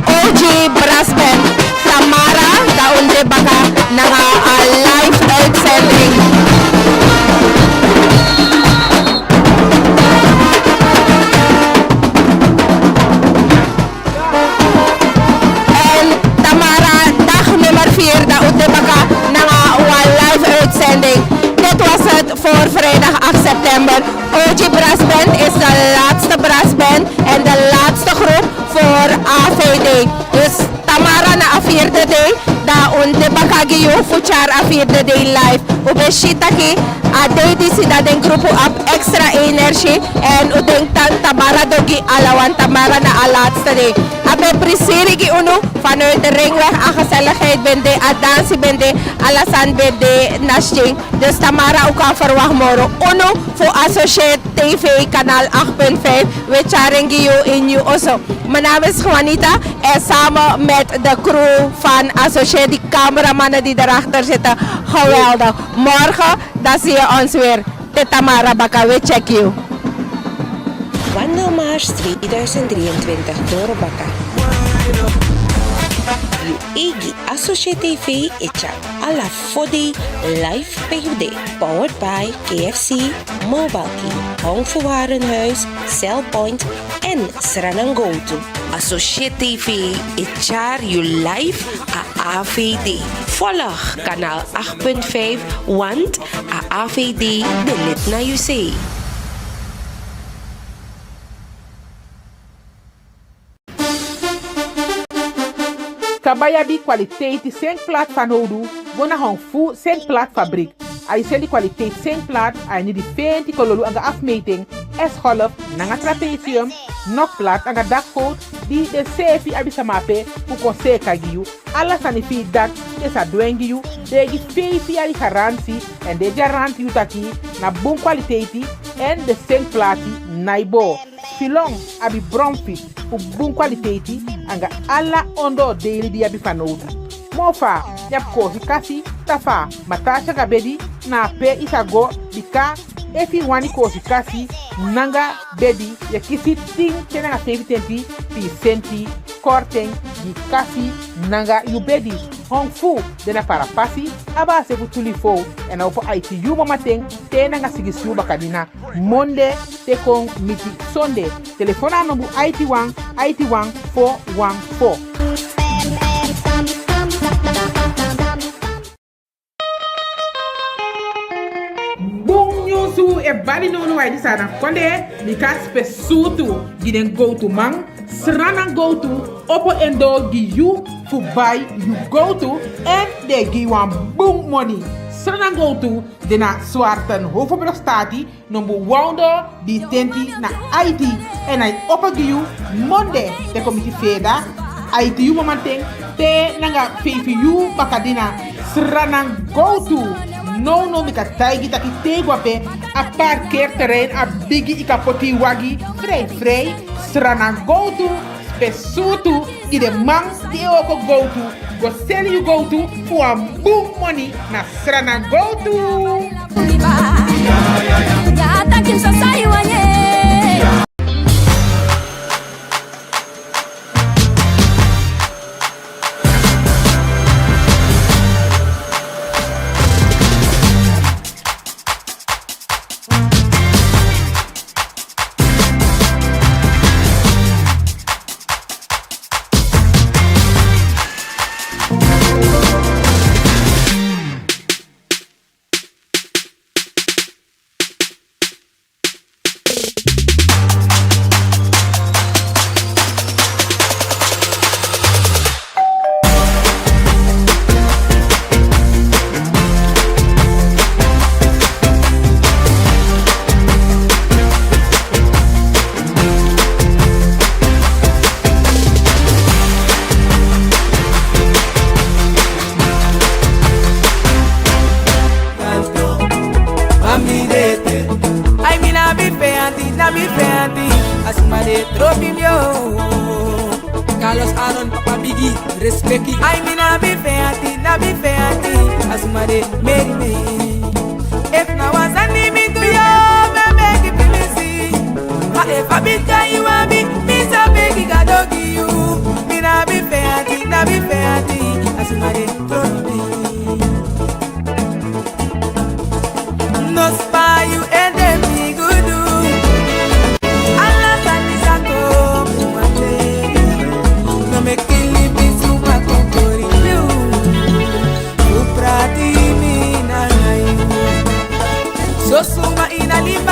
O G Brass Band, Tamara, dan un de baka nanga a live uitzending. En Tamara, dag nummer vier, dan un de baka nanga wan live uitzending. Dit was het voor vrijdag acht september. O G Brass Band is de laatste brassband en de laatste groep voor A V D. Dus Tamara, na a vierde day, dan un de baka gi yu fu tyari a vierde day live. Un ben si taki a dei disi, dan den grupu abi extra energie. En un denki taki Tamara don gi ala wan, Tamara na a laatste dei. A ben prisiri gi unu vanuit de ringweg, a gezelligheid ben de, a dansi ben de, ala sani ben de na skin. Dus Tamara, un kan verwacht moro. Unu fu Associate T V kanaal acht punt vijf, we tyari en gi yu ini yu oso. Mijn naam is Juanita en samen met de crew van Associate, die cameramannen die daarachter zitten, geweldig. Morgen, dan zie je ons weer. Te Tamara baka, we check you. Wandelmars tweeduizend drieëntwintig Dorobaka. Yu eigi Associate T V e tyari ala fo dei live pe yu de. Powered by K F C, Mobile Key, Hong Fu Warenhuis, Cellpoint en Sranangotu. Associate T V e tyari yu live a A V D. Volg kanaal acht punt vijf, want a A V D de lid na yu sei. Kaba yu abi kwaliteiti sengplati fanowdu, go na Hong Fu Sengplati Fabrik. A e seli kwaliteiti sengplati a ini di fenti kololu anga afmeting, S-golf nanga trapesium, nokplati anga dakgoot, di denseefi abi sama ape fu kon seeka gi yu. Ala sani fu yu dati den sa du en gi yu, den e gi feifi yari garanti, èn den e garanti yu taki na bun kwaliteiti èn den sengplati nái boo. Filon abi bromfit fu bun kwaliteiti anga ala ondoo deili di yu abi fanowdu. Moo fa yu abi koosi kasi, tafa, matasi anga bedi, na ape yu sa go, bika efu yu wani koosi kasi nanga bedi, yu e kisi tin te nanga feifitenti pisenti korting gi kasi nanga yu bedi. Hong Fu de na Parapasi, a base fu Tulifou, èn a opo aiti yuu mamanten te nanga sigisi yuu bakadina. Monde te kon miti sonde. Telefon na nombu aiti wan, aiti wan, fo wan fo. Bun nyunsu e bali nownow a ini Sranan kondee, bika Sipesitu gi den gowtuman, Sranan Gowtu opo en doo gi yu fu bai yu gowtu, èn den e gi yu wan bun moni. Sranan Gowtu de na Swarten Hoofdbrugstraat, nombu wan ondoo ditenti na aiti, èn a e opo gi yu monde te kon miti feeda, aiti yuu mamanten te nanga feifi yuu bakadina. Sranan Gowtu. Nownow mi kan taigi taki te yu go ape, a parkeerterrein a bigi, yu kan poti yu wagi frei frei. Sranan Gowtu, Sipesitu gi den man di e wooko gowtu. Go seli yu gowtu fu wan bun moni na Sranan Gowtu. Ai, mi na bi feanti, na bi feanti, a suma de trobi mi o. Carlos Aaron, papa bigi, respeki. Ai, mi na bi feanti, na bi feanti, a suma de meri mi. Efu na wan sani mi du yu, mi e begi pimisi. Ma efu a bika yu abi, mi sa begi Gado gi yu. Mi na bi Spa yu ede mi gudu. Ala sani sa kon mate. No meki libi suma kon kori yu. Fu prati mi nanga yu. So suma ini a libi